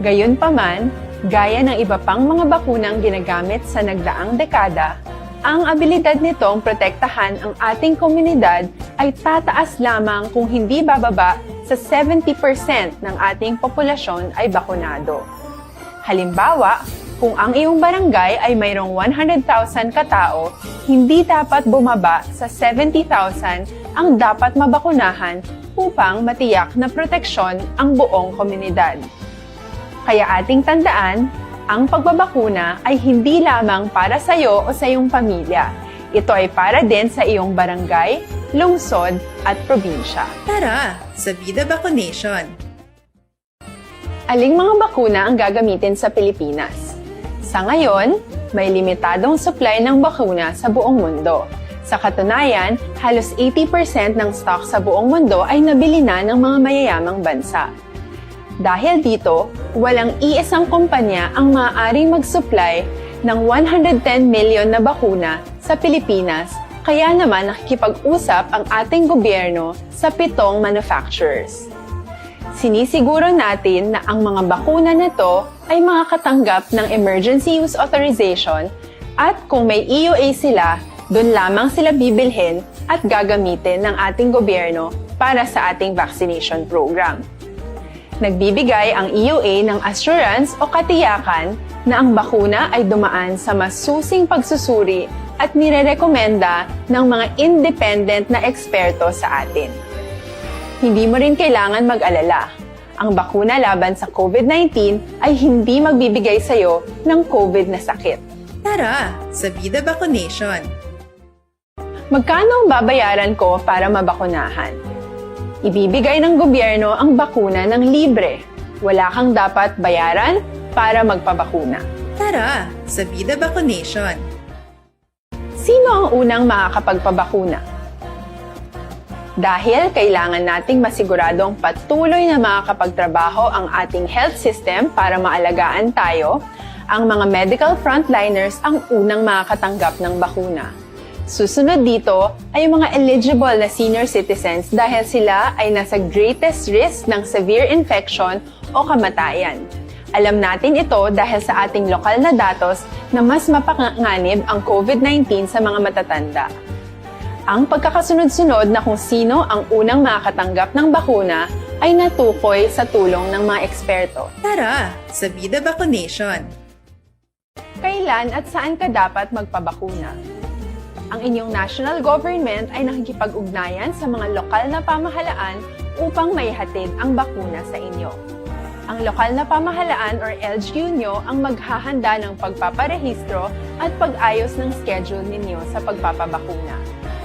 Gayunpaman, gaya ng iba pang mga bakunang ginagamit sa nagdaang dekada, ang abilidad nitong protektahan ang ating komunidad ay tataas lamang kung hindi bababa sa seventy percent ng ating populasyon ay bakunado. Halimbawa, kung ang iyong barangay ay mayroong one hundred thousand ka tawo, hindi dapat bumaba sa seventy thousand ang dapat mabakunahan upang matiyak na proteksyon ang buong komunidad. Kaya ating tandaan, ang pagbabakuna ay hindi lamang para sa iyo o sa iyong pamilya. Ito ay para din sa iyong barangay, lungsod, at probinsya. Tara, sa Bida Vacunation! Aling mga bakuna ang gagamitin sa Pilipinas? Sa ngayon, may limitadong supply ng bakuna sa buong mundo. Sa katunayan, halos eighty percent ng stock sa buong mundo ay nabili na ng mga mayayamang bansa. Dahil dito, walang iisang kumpanya ang maaaring mag-supply ng one hundred ten million na bakuna sa Pilipinas, kaya naman nakikipag-usap ang ating gobyerno sa pitong manufacturers. Sinisiguro natin na ang mga bakuna na to ay makakatanggap ng emergency use authorization at kung may E U A sila, doon lamang sila bibilhin at gagamitin ng ating gobyerno para sa ating vaccination program. Nagbibigay ang E U A ng assurance o katiyakan na ang bakuna ay dumaan sa masusing pagsusuri at nirerekomenda ng mga independent na eksperto sa atin. Hindi mo rin kailangan mag-alala. Ang bakuna laban sa COVID nineteen ay hindi magbibigay sa iyo ng COVID na sakit. Tara, sa Bida Vacunation! Magkano ang babayaran ko para mabakunahan? Ibibigay ng gobyerno ang bakuna ng libre. Wala kang dapat bayaran para magpabakuna. Tara, sa Bida Vacunation! Sino ang unang makakapagpabakuna? Dahil kailangan nating masiguradong patuloy na makakapagtrabaho ang ating health system para maalagaan tayo, ang mga medical frontliners ang unang makakatanggap ng bakuna. Susunod dito ay ang mga eligible na senior citizens dahil sila ay nasa greatest risk ng severe infection o kamatayan. Alam natin ito dahil sa ating lokal na datos na mas mapanganib ang COVID nineteen sa mga matatanda. Ang pagkakasunod-sunod na kung sino ang unang makakatanggap ng bakuna ay natukoy sa tulong ng mga eksperto. Tara, sa Bida Vacunation! Kailan at saan ka dapat magpabakuna? Ang inyong national government ay nakikipag-ugnayan sa mga lokal na pamahalaan upang maihatid ang bakuna sa inyo. Ang lokal na pamahalaan or L G U nyo ang maghahanda ng pagpaparehistro at pag-ayos ng schedule ninyo sa pagpapabakuna.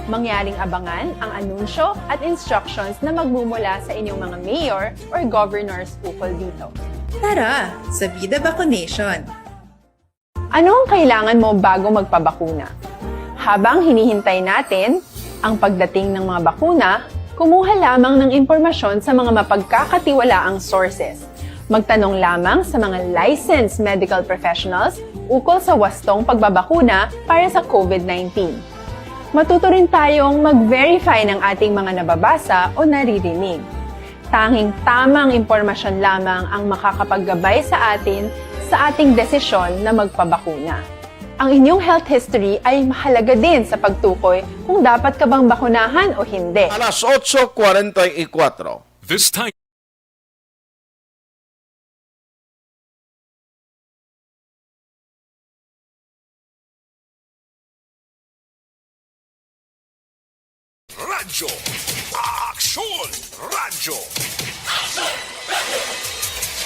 Mangyaring abangan ang anunsyo at instructions na magmumula sa inyong mga mayor or governors ukol dito. Tara, sa Bida Vacunation! Ano ang kailangan mo bago magpabakuna? Habang hinihintay natin ang pagdating ng mga bakuna, Kumuha lamang ng impormasyon sa mga mapagkakatiwalaang sources. Magtanong lamang sa mga licensed medical professionals ukol sa wastong pagbabakuna para sa covid nineteen. Matuto rin tayong mag-verify ng ating mga nababasa o naririnig. Tanging tamang impormasyon lamang ang makakapaggabay sa atin sa ating desisyon na magpabakuna. Ang inyong health history ay mahalaga din sa pagtukoy kung dapat ka bang bakunahan o hindi. Alas otso cuarenta y cuatro. This time. Radyo Aksyon! Radyo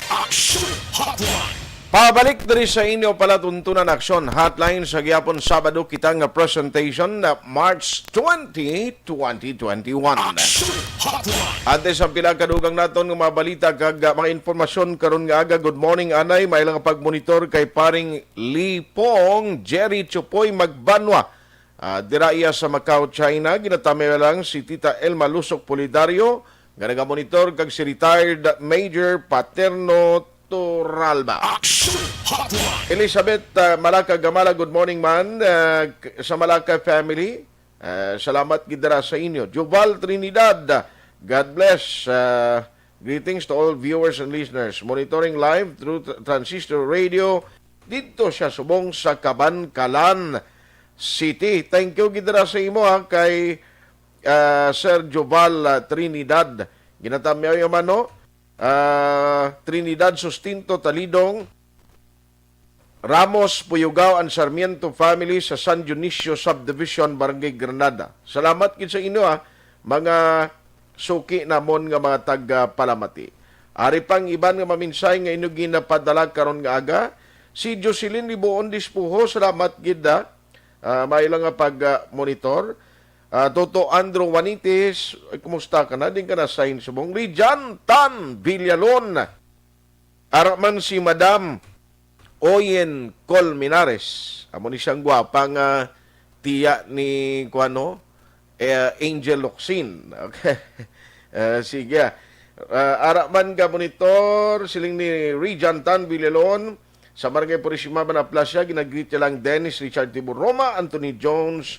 Aksyon Hotline! Pabalik diri sa inyo palatuntunan Aksyon Hotline sa gihapon Sabado kita nga presentation na March twenty, twenty twenty-one. Aksyon Hotline! Antes ang pila kadugang naton nga mga balita kag ah, mga informasyon karon nga aga, good morning anay, may lang pagmonitor kay paring Lipong Jerry Chupoy Magbanwa. Ah, dira iya sa Macau, China, ginatamay lang si Tita Elma Lusok Polidario nga nagamonitor kag si retired Major Paterno Toralba. Aksyon Hotline! Elizabeth ah, Malaka Gamala, good morning man ah, k- sa Malaka family. Ah, salamat gid dira sa inyo. Joval Trinidad, God bless. Ah, greetings to all viewers and listeners. Monitoring live through tr- transistor radio didto siya subong sa Kabankalan City. Thank you gid dira sa imo ha, kay ah, Sir Joval ah, Trinidad. Ginatamyaw man no? Ah, Trinidad Sustinto Talidong, Ramos, Puyugaw and Sarmiento family sa San Dionisio Subdivision, Barangay Granada. Salamat gid sa inyo ha, mga suki namon nga mga taga-palamati. Ari pang iban nga maminsay nga inyo ginapadala karon nga aga. Si Jocelyn Libuon Dispuho, salamat gid ha. Ah, may lang nga pag-monitor. Ah, Toto Andrew Wanitis, ay, kumusta ka na? Din ka na sa subong. Rijan Tan Villalon. Ara man si Madam Oyen Colmenares. Amo ni siyang gwapa nga tiya ni, kuano, eh, Angel Locsin. Okay. Eh, sige. Ah, ara man ka monitor, siling ni Rijan Tan Villalon, sa Barangay Purisima, Manaplasya, ginagreet niya lang Dennis Richard Tiburoma, Anthony Jones,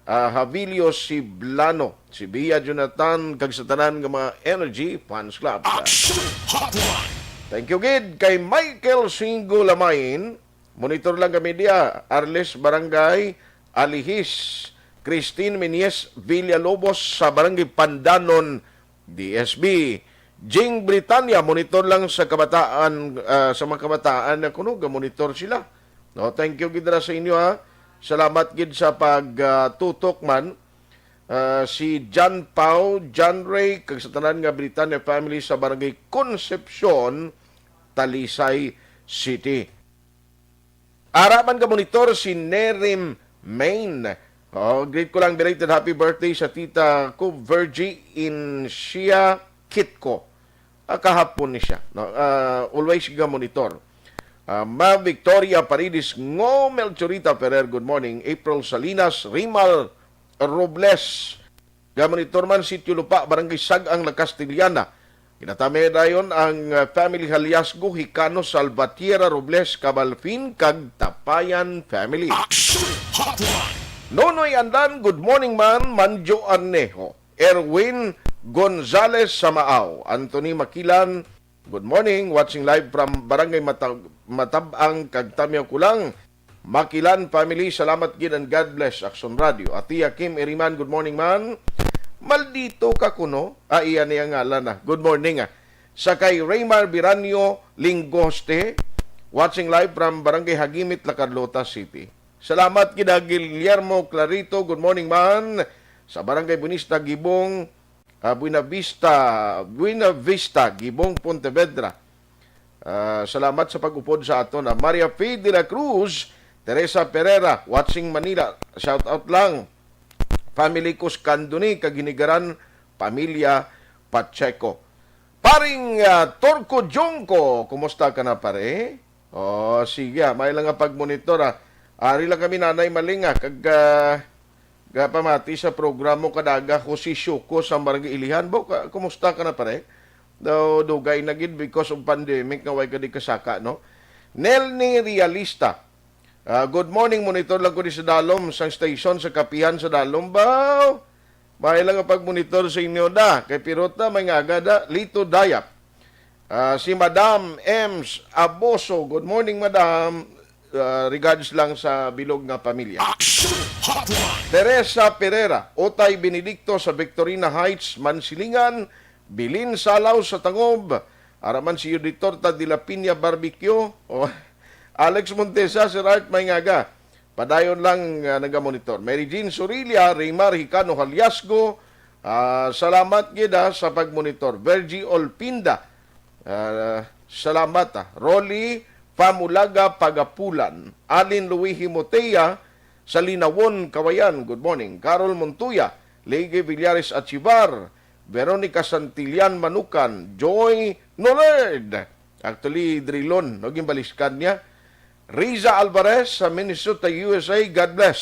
ah, Javilio Siblano, si Bia Jonathan, kag sa tanan nga mga Energy Fans Club. Aksyon Hotline! Thank you gid kay Michael Singo Lamain. Monitor lang kami diya. Arles Barangay, Alihis. Christine Menyes Villalobos sa Barangay Pandanon, D S B. Jing Britanya, monitor lang sa kabataan, ah, sa mga kabataan na kuno, monitor sila. No, thank you gid ra sa inyo ha. Salamat gid sa pag, ah, tutok man. Ah, si John Pau, John Ray, kag sa tanan nga Britanya family sa Barangay Concepcion, Talisay City. Ara man ka monitor si Nerim Main. Oh, greet ko lang belated happy birthday sa tita ko Virgie Incia Kitco. Ah, kahapon ni siya, no? Ah, always ga monitor. Ah, Ma Victoria Paredes, Ngo Melchorita Ferrer, good morning. April Salinas, Rimal Robles, ga monitor man, Sitio Lupa, Barangay Sag-ang, La Castellana. Ginatamay dayon ang, ah, family Haliasgo, Hikano, Salvatierra, Robles, Cabalfin, kag Tapayan family. Action Hotline! Nonoy Andan, good morning man, Manjo Arnejo. Erwin Gonzalez Samaaw, Anthony Makilan, good morning, watching live from Barangay Matab Matabang, kag Tamyaw Kulang. Makilan family, salamat gid and God bless Action Radio. Atia Kim Iriman, good morning man. Maldito ka kuno? Ah, iya niya ngalan na. Good morning ah. Sa kay Raymar Biranyo Lingoste, watching live from Barangay Hagimit, La Carlota City. Salamat gid ha Guillermo Clarito, good morning man. Sa Barangay Bonista, Gibong, ah, Buena Vista, Buena Vista, Gibong, Pontevedra. Ah, salamat sa pag-upod sa aton. Ah, Maria Fe de la Cruz, Teresa Pereira, watching Manila. Shout out lang. Family Cuscandoni, kag Hinigaran, pamilya Pacheco. Paring, ah, Torco Jongco, kumusta ka na, pare? Oh, sige, ah, may lang nga pagmonitor, ah. Ari lang kami, Nanay Maling, ah, kag, ah, Gapamati sa programa kada aga, Jose Shuko sa Barangay Ilihan. Bo, ka, kumusta ka na, pare? Daw dugay na gid because of pandemic nga way ka di kasaka, no? Nelny Realista. Ah, good morning, monitor lang ko di sa Dalom, sang station sa Kapihan sa Dalom. Baw! May lang ang pag-monitor sa inyo da. Kay Pirota, may ngaga da. Lito Dayap. Ah, si Madam Ems Aboso. Good morning, Madam. Ah, regards lang sa bilog nga pamilya. Action Hotline! Teresa Pereira, Otay Benedicto sa Victorina Heights, Mansilingan, Bilin Salaw sa Tangob, ara man si Auditor ta de la Piña Barbecue, o Alex Montesa, Sir Art, may ngaga. Padayon lang, ah, nagamonitor. Mary Jean Surilia, Raymar Hicano Haliasgo, ah, salamat gid, ah, sa pagmonitor. Virgie Olpinda, ah, salamat, ah. Rolly Famulaga Pagapulan, Alin Louis Himotea, sa Linawon, Kawayan, good morning. Carol Montoya, Lege Villares Achivar, Veronica Santillan Manukan, Joy Nolerd. Actually, Drilon, no, gimbaliskan niya. Riza Alvarez sa Minnesota, U S A, God bless.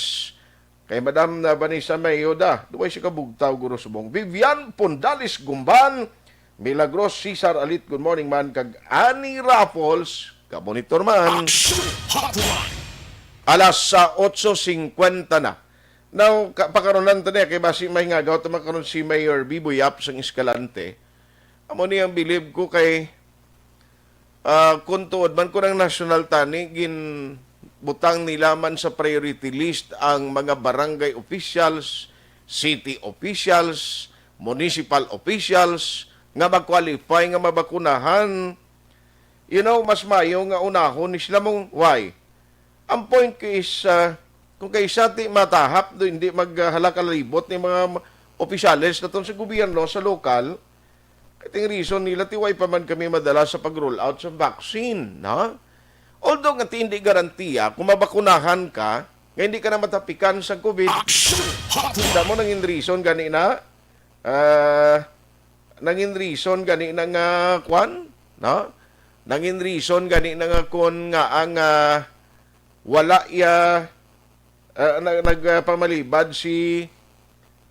Kay Madam na Vanessa Mayoda, duway siya kabugtaw, Guro Subong. Vivian Pondales Gumban, Milagros Cesar Alit, good morning man. Kag Annie Raffles, ka-monitor man. Action Hotline! Alas sa otso singkwenta na. Now, ka, pakaronan ta niya, kay basi may ngagaw ta makaron si Mayor Bibo Yap sang Escalante. Amo ni ang bilib ko kay, ah, kung tuod man ko ng national tani, ginbutang nila man sa priority list ang mga barangay officials, city officials, municipal officials nga mag-qualify nga mabakunahan. You know, mas mayo nga unahon ni sila mong why? Ang point ko is, ah, kung kay sa ti matahap do, hindi maghala kalibot ni mga ma-, opisyales naton sa gobyerno, sa lokal, kating reason nila, ti way pa man kami madala sa pag-roll out sa vaccine, no? Although nga ti hindi garantiya kung mabakunahan ka, nga hindi ka na matapikan sa COVID. Action Hotline! Damo nangin reason gani na, ah, nangin reason gani na nga kwan, no? Nangin reason gani na nga kon nga ang, ah, wala ya, ah, nag-, nagpamalibad si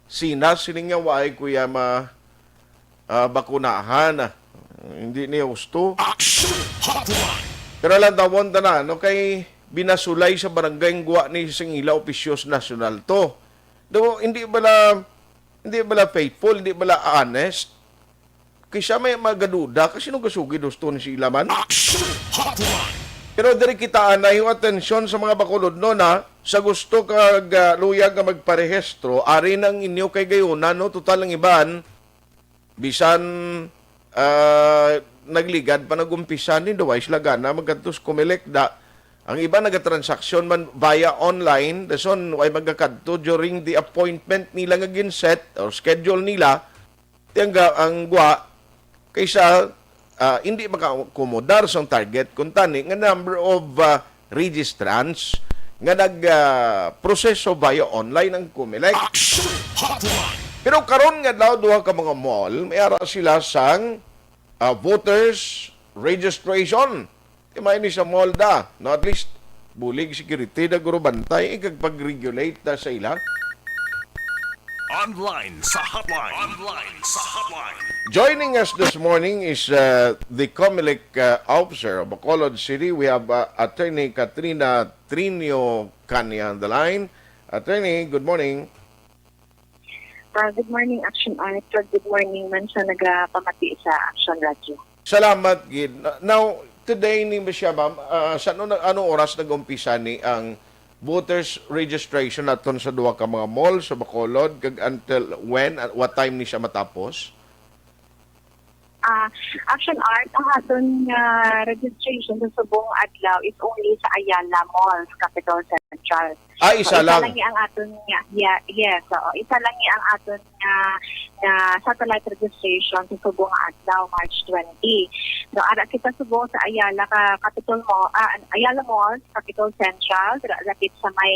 Sina, sining nga waay kuya ma, ah, bakunahan. Hindi niya gusto. Action Hotline! Pero lang tawon tanan, no, kay binasulay sa barangay ang guwa ni sing ila opisyos nasyonal to. Do, hindi bala, hindi bala faithful, hindi bala honest? Kaysa may magaduda, kasi nung gasugid gusto ni sila man. Action Hotline! Pero diri kita anay yung atensyon sa mga Bacolod, no, na sa gusto kag, ah, luyag nga magparehistro, ari nang inyo kay gayunan, no? Total ang iban, bisan, ah, nagligad pa nag-umpisa ni, duway sila gana magkadto sa Comelec da. Ang iba nagatransaksyon man via online, dason way magakadto during the appointment nila nga ginset or schedule nila. Ti ang ga-, ang gwa, kaysa, ah, hindi maka-accommodar sa target, kung tani nga number of, ah, registrants nga nag, ah, proseso via online ang Comelec. Action Hotline! Pero karon nga daw, duha ka mga mall, may ara sila sang, ah, voters registration. Ti may ni sa mall da, no, at least, bulig security da, guro, bantay, eh, kag pag-regulate da sa ila. Online sa hotline. Online sa hotline. Joining us this morning is, uh, the Comelec, uh, officer of Bacolod City. We have, uh, Attorney Katrina Trinio Cania on the line. Attorney, good morning. Ah, good morning, Action Art. Good morning man sa nagapamati sa Action Radio. Salamat gid. Na-, now, today ni ba siya, ma'am, ah, sa ano, ano oras nag-umpisa ni ang voters registration naton sa duha ka mga mall sa Bacolod, kag until when, at what time ni siya matapos? Ah, Action Art, ang aton nga registration sa subong adlaw is only sa Ayala Mall, sa Capitol Central. Ah, isa So, isa lang. lang ni ang aton nga, yeah, yes, oo. Isa lang ni ang aton nga, nga satellite registration sa subong nga adlaw, March twenty. So, ara kita subong sa Ayala ka Capitol Mall, ah, Ayala Mall, Capitol Central, dira lapit sa may,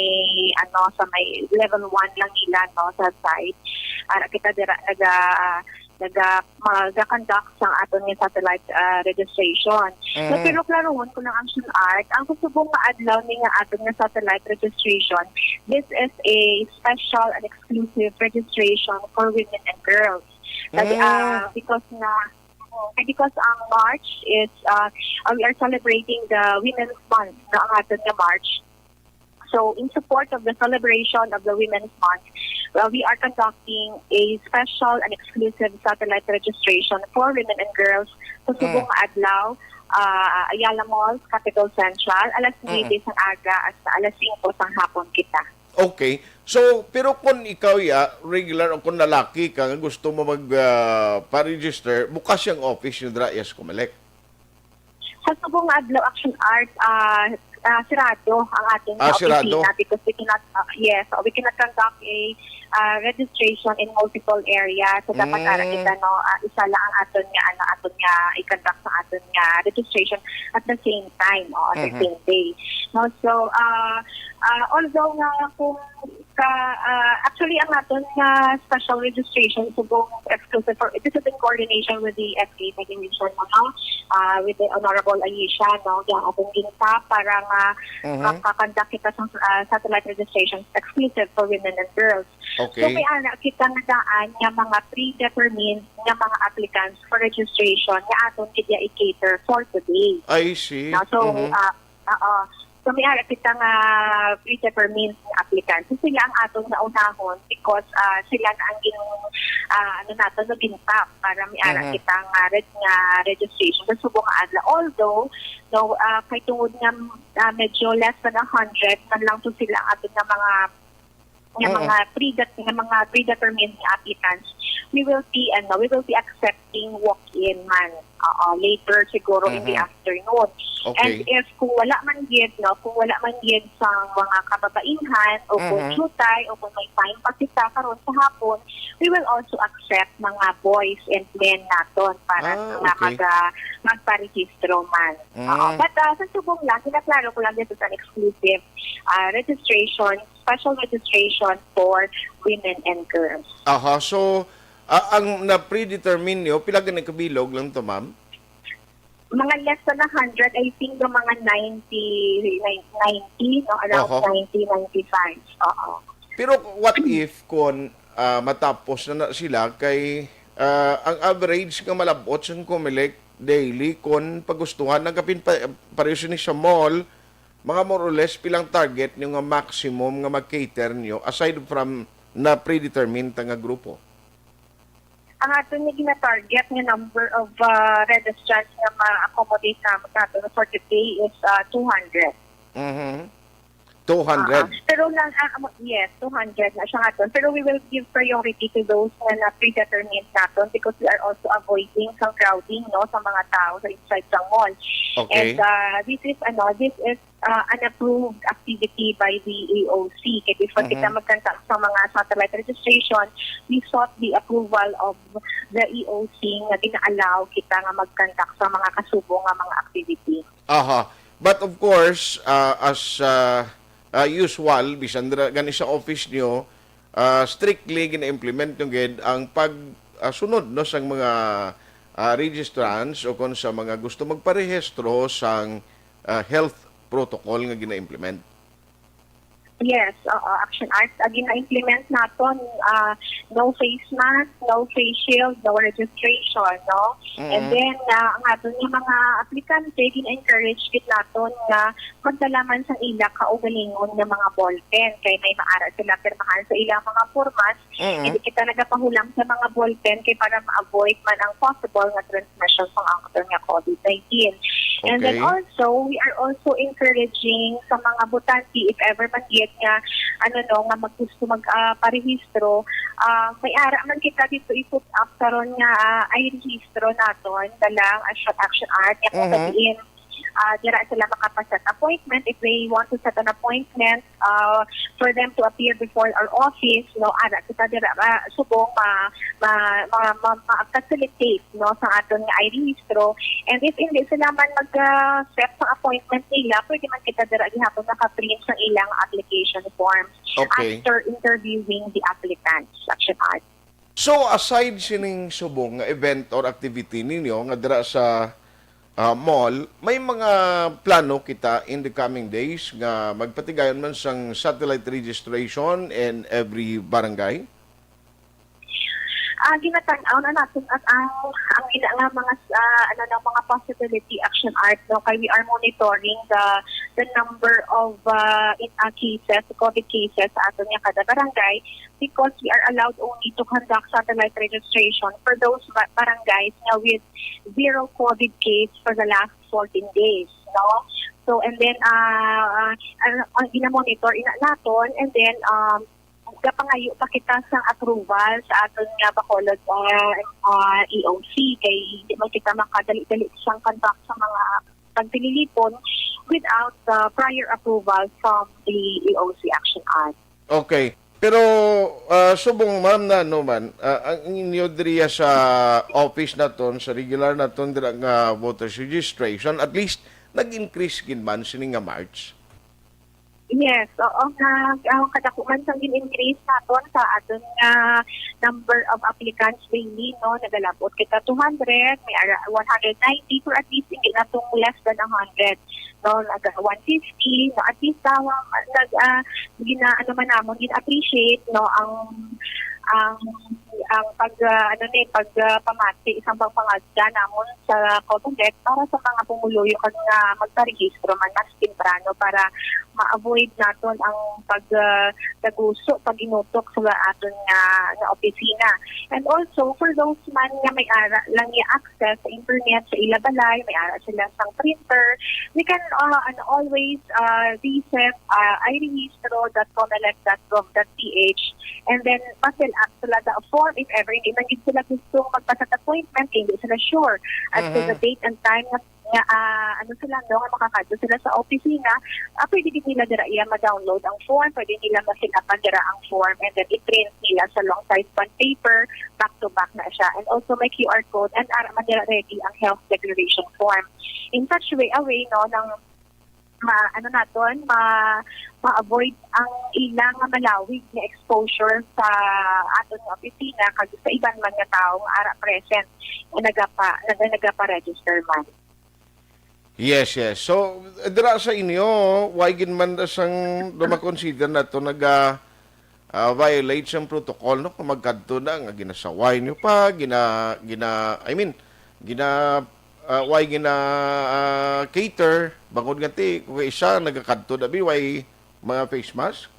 ano, sa may level one lang nila, no, sa site. Ara kita dira naga naga maga-conduct sang aton nga satellite, ah, registration. So, Mhm. pero klarohon ko lang ang Action Art, ang subong nga adlaw ni nga aton nga satellite registration, This is a special and exclusive registration for women and girls. Kasi, Mm. ah, because na, kasi because ang March is, ah, ah, we are celebrating the Women's Month na ang aton nga March. So, in support of the celebration of the Women's Month, well, we are conducting a special and exclusive satellite registration for women and girls sa subong Mm. nga adlaw, ah, Ayala Mall, Capitol Central, alas Mm. nuebe sang aga hasta alas singko sang hapon kita. Okay. So, pero kung ikaw, ya, regular o kung lalaki ka nga gusto mo mag, ah, pa-register, bukas yung office yung dra, yes, Comelec. Sa subong nga adlaw, Action Art, ah, ah, sirado ang ating Ah, sa sirado? opisina because we cannot, ah, yes, we cannot conduct a, ah, registration in multiple areas. So, dapat ara Mm. kita, no, ah, isa lang ang aton nga, ano, aton nga i-conduct sa aton nga registration at the same time, o, at the Mhm. same day. No, so, ah, ah, although nga kung ka, ah, actually, ang aton nga special registration subong exclusive for, this is in coordination with the F A Federation, ano, ah, with the Honorable Ayesha, no, yung atong ginta para nga Mhm. makakonduct kita sa, ah, satellite registration exclusive for women and girls. So, Okay. may ara kita nga daan nga mga predetermined nga mga applicants for registration nga aton gid i-cater for today. I see. No, so, Mhm. ah, oo. So, may ara kita nga predetermined nga applicants. So, sila ang aton nga unahon because, ah, sila na ang gin-, ah, ano nato, no, gin-top para may ara Mhm. kita nga reg-, nga registration sa subong nga adlaw. Although, no, ah, kay tungod nga, ah, medyo less than a hundred man lang to sila ang aton nga mga, nga Mm. mga predet-, nga mga predetermined nga applicants, we will be, ano, we will be accepting walk-in man. Oo, later siguro in the Mhm. afternoon. Okay. And if kung wala man gid, no, kung wala man gid sa mga kababainhan o kung Mhm. jutay o kung may time pa kita karon sa hapon, we will also accept mga boys and men naton para Ah, nga okay. mag-, ah, magparehistro man. Oo. Mm. But, ah, sa subong lang, ginaklaro ko lang, this is an exclusive, ah, registration, special registration for women and girls. Aha, so, ah, ang na-predetermine nyo, pila gani kabilog lang to, ma'am? Mga less than a hundred, I think, no, mga ninety, nine-, ninety, no, around Oho. ninety, ninety-five. Oo. Pero what if kung, ah, matapos na na sila kay, ah, ang average nga malabot sa Comelec daily kung pagustuhan nagkapin pa, pareho sini sa mall, mga more or less pilang target nyo nga maximum nga mag-cater nyo aside from na predetermined ta nga grupo? Ang aton nga gina-target nga number of, ah, registrants nga ma-accommodate nam-, nato for today is, ah, two hundred. Mhm. Two hundred? Ah, pero lang, ah, amo-, yes, two hundred na siya nga aton. Pero we will give priority to those nga na-predetermined naton because we are also avoiding some crowding, no, sa mga tao sa inside sa mall. Okay. And, ah, this is, ano, this is, ah, an approved activity by the A O C. Kaya before kita Mhm. magkanta sa mga satellite registration, we sought the approval of the A O C nga gina-allow kita nga magkanta sa mga kasubong nga mga activity. Aha. But of course, ah, as, ah, ah, usual, bisan dira gani sa office nyo, ah, strictly gina-implement nyo gid ang pag, ah, sunod, no, sang mga, ah, registrants o kung sa mga gusto magparehistro sang, ah, health protocol nga gina-implement. Yes, oo, Action Art. Ah, gina-implement naton, ah, no face mask, no face shield, no registration, no? And Mm. then, ah, ang aton nga mga aplikante, gina-encourage gid naton nga magdala man sa ila kaugalingon nga mga ballpen. Kay may maara sila pirmahan sa ilang mga formas, Mm. hindi kita nagapahulam sa mga ballpen kay para ma-avoid man ang possible nga transmission sang angkon nga covid nineteen. And then Okay. also, we are also encouraging sa mga botante, if ever man gid nga, ano, no, nga maggusto mag, ah, parehistro, ah, may ara man kita dito i-put up karon nga, ah, ay rehistro naton, dalang Action, Action Art, nga kung Mhm. sa diin, ah, dira sila makapa-set appointment. If they want to set an appointment, ah, for them to appear before our office, no, ara kita dira, ah, subong ma-, ma-, ma-, ma-, ma-facilitate, no, sa aton nga ay rehistro. And if hindi sila man mag, ah, set sa appointment nila, pwede man kita dira gihapon maka-print sa ilang application forms Okay. after interviewing the applicants, Action Art. So, aside sining subong nga event or activity ninyo nga dira sa, ah, mall, may mga plano kita in the coming days nga magpatigayon man sang satellite registration in every barangay? Ah, ginatan-aw na natin at ang ang ina nga mga ah, ano na mga possibility action art, no, kay we are monitoring the the number of uh, in, uh, cases, COVID cases sa aton nga kada barangay, because we are allowed only to conduct satellite registration for those ba- barangays nga with zero COVID case for the last fourteen days, no? So, and then uh, uh, ang, ang gina-monitor ina naton, and then um, gapangayo pa kita sang approval sa aton nga Bacolod uh, uh, E O C, kay hindi man kita makadali-dali sang conduct sa mga pagpililipon without the prior approval from the E O C Action Art. Okay. Pero ah, subong, ma'am, na ano man, ah, ang inyo diriya sa office naton, sa regular naton dira nga voters registration, at least nag-increase gid man sini nga March? Yes, oo nga. Ang kadako man sang gin-increase naton sa aton nga number of applicants daily, no, nagalabot kita two hundred, may ara one hundred ninety, pero at least hindi na tong less than a hundred, no, nag one fifty, no, at least uh, nag uh, gina ano man namon, gin-appreciate, no, ang ang ang pag uh, ano ni pag uh, pamati isang pagpangagda namon sa Comelec para sa mga pumuluyo kag nga magparehistro man mas temprano para ma-avoid naton ang pag uh, taguso, pag-inutok sa aton nga, nga opisina. And also, for those man nga may ara lang i-access sa internet sa ila balay, may ara sila sang printer, we can uh, and always uh, visit uh, irehistro dot comelec dot gov dot ph and then pa-fill up sila the form if ever hindi man gid sila gusto magpa-set appointment, hindi sila sure as to the date and time nga nga ah, ano sila, no, nga makakadto sila sa opisina, ah, pwede din nila dira iya ma-download ang form, pwede nila ma-fill upan dira ang form, and then i-print nila sa long size bond paper, back to back na siya. And also may Q R code, and ara man nila ready ang health declaration form. In such way, a way, no, nang ma, ano naton, ma, ma-avoid ang ilang nga malawig nga exposure sa aton nga opisina kag sa iban man nga tawo nga ara present nga nagapa, nag, nagapa-register man. Yes, yes. So, dira sa inyo, why gid man da sang da ma-consider nato naga ah, violate sang protocol, no? Kung magkadto na nga ginasaway niyo pa, gina gina I mean, gina ah, why gina ah, cater bangod nga ti kung isa nagakadto dabi, why mga face mask?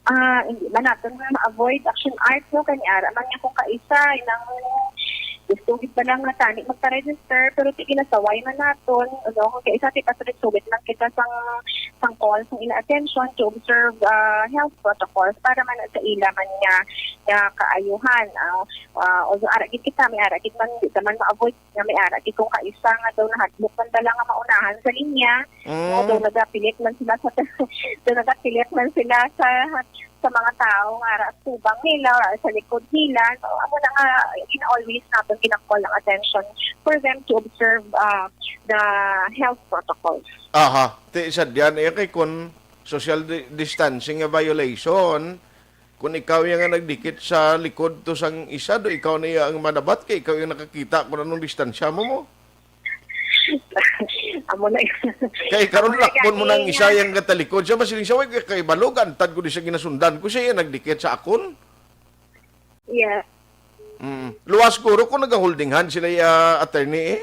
Ah, hindi man naton nga ma-avoid action art, no, kani ara man nga kung kaisa nang gusto gid ba lang nga tani magpa-register, pero ti ginasaway man naton, ano, kung kaisa ti pasugit-sugit lang kita sang sang call sang ila attention to observe ah, health protocols para man sa ila man nga nga kaayuhan. Ah, ah, although ara gid kita, may ara gid man, di ta man ma-avoid nga may ara gid kung kaisa nga daw nahadlok man bala nga maunahan sa linya, no, daw nagapilit man sila sa daw nagapilit man sila sa sa mga tawo nga ara sa tubang nila or sa likod nila. So, amo na nga gina-always naton gina-call ang attention for them to observe uh, the health protocols. Aha, ti sadya na kay kun social di- distancing nga violation, kun ikaw ya nga nagdikit sa likod to sang isa, do ikaw na iya ang manabat kay ikaw yung nakakita kung anong distansya mo mo. Amo na. Kay karon lakpon mo nang isa yang gatalikod siya, masiling siya, "Way kay balo, gantad ko di sa ginasundan ko siya, iya nagdikit sa akon." Yeah. Mm. Luwas guro kung nagaholding hand sila, ah, attorney, eh.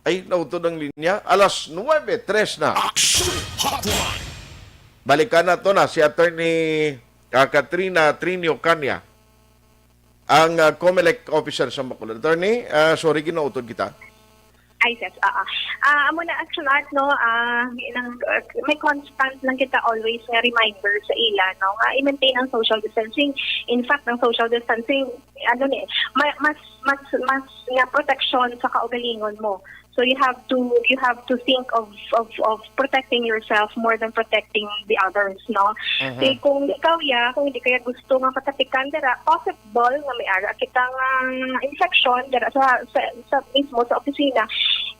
Ay, nautod ang linya. Alas nuwebe tres na. Action Hotline. Balikan nato na si Attorney ah, Katrina Trinio Canya, ang ah, Comelec officer sa Bacolod. Attorney, ah, sorry, ginautod kita. Ay, yes, oo. Ah, amo na action art, no, ah, may, nang, ah, may constant lang kita always nga reminder sa ila, no, nga i-maintain ang social distancing. In fact, ang social distancing, ano ni, ma- mas mas mas nga protection sa kaugalingon mo. So you have to you have to think of of of protecting yourself more than protecting the others, no? Kay kung ikaw ya, kung hindi kaya gusto nga matapikan dira, possible nga may ara kita nga infection dira sa sa, sa mismo sa opisina,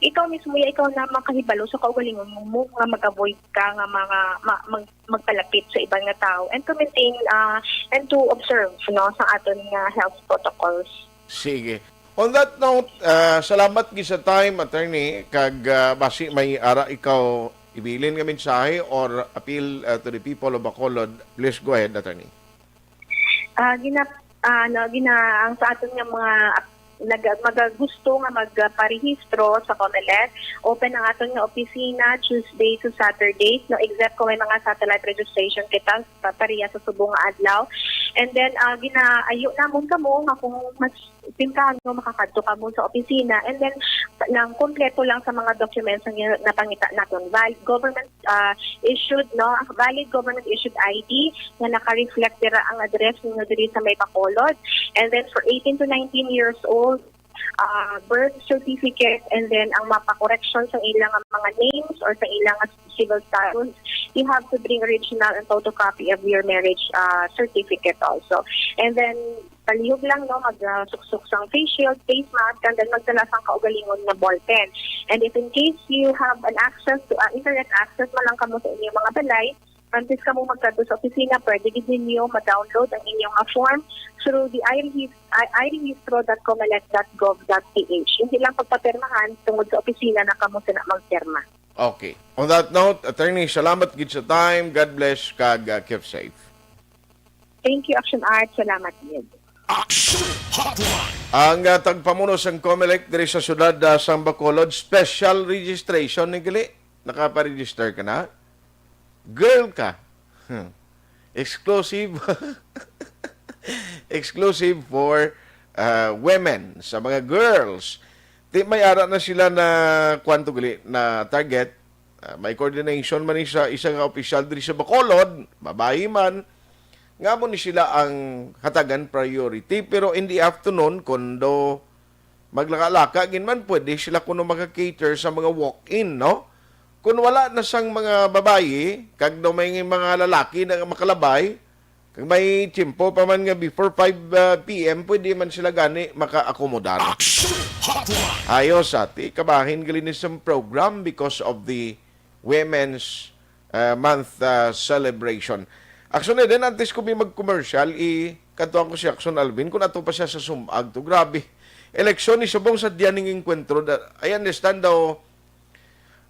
ikaw mismo ya ikaw na makahibalo sa kaugalingon mo nga mag-avoid ka nga mga ma, mag, magpalapit sa iban nga tawo and to maintain uh, and to observe, no, sa aton nga health protocols. Sige. On that note, ah, salamat gid sa time, attorney, kag, ah, basi may ara ikaw ibilin nga mensahe or appeal, ah, to the people of Bacolod, please go ahead, attorney. Ah, gina, ah, ano, gina, ang sa aton nga mga ap- nag, magagusto nga magparehistro sa Comelec, open ang aton nga opisina Tuesday to Saturdays, no, except kung may mga satellite registration kita pa, pareha sa subong nga adlaw. And then, ah, ginaayo namon kamo nga kung mas temprano makakadto kamo sa opisina, and then nang kompleto lang sa mga documents nga napangita naton, valid government, ah, issued, no, valid government issued I D nga naka-reflect dira ang address ninyo diri sa may Bacolod. And then for eighteen to nineteen years old, ah, birth certificate, and then ang mapa correction sa ilang mga names or sa ilang civil status, you have to bring original and photocopy of your marriage, ah, certificate also. And then palihog lang, no, mag, ah, suksok sang face shield, face mask, and then magdala sang kaugalingon nga ballpen. And if in case you have an access to, ah, internet access man lang kamo sa inyong mga balay, antes kamo magkadto sa opisina, pwede gid ninyo ma-download ang inyong, ah, form through the I R H, I- irehistro dot comelec dot gov dot P H. Hindi lang pagpapirmahan, tungod sa opisina na kamo sina magpirma. Okay. On that note, attorney, salamat gid sa time. God bless kag, ah, keep safe. Thank you, Action Art. Salamat gid. Action Hotline. Ang, ah, tagpamuno sang Comelec diri sa siyudad, ah, sang Bacolod, special registration ni gali. Nakaparegister ka na? Girl ka. Hmm. Exclusive. Exclusive for, ah, women, sa mga girls. Ti may ara na sila na, kwan to gali, na target. Ah, may coordination man ni sa isa nga opisyal diri sa Bacolod, babayi man, nga mo ni sila ang hatagan priority. Pero in the afternoon, kundo maglaka-laka gid man, pwede sila kuno maka-cater sa mga walk-in, no? Kung wala na sang mga babayi, kag daw may mga lalaki na makalabay, kag may tiyempo pa man nga before five, ah, P M, pwede man sila gani maka-accommodar. Action Hotline. Ayos, ati, kabahin gali ni sang program because of the Women's, ah, Month, ah, celebration. Actually, then, antes ko mi mag-commercial, i-, kantuan ko si Action Alvin kung ato pa siya sa sumag to. Grabe. Eleksyon ni subong sa diyan ning enkwentro. Da- I understand daw,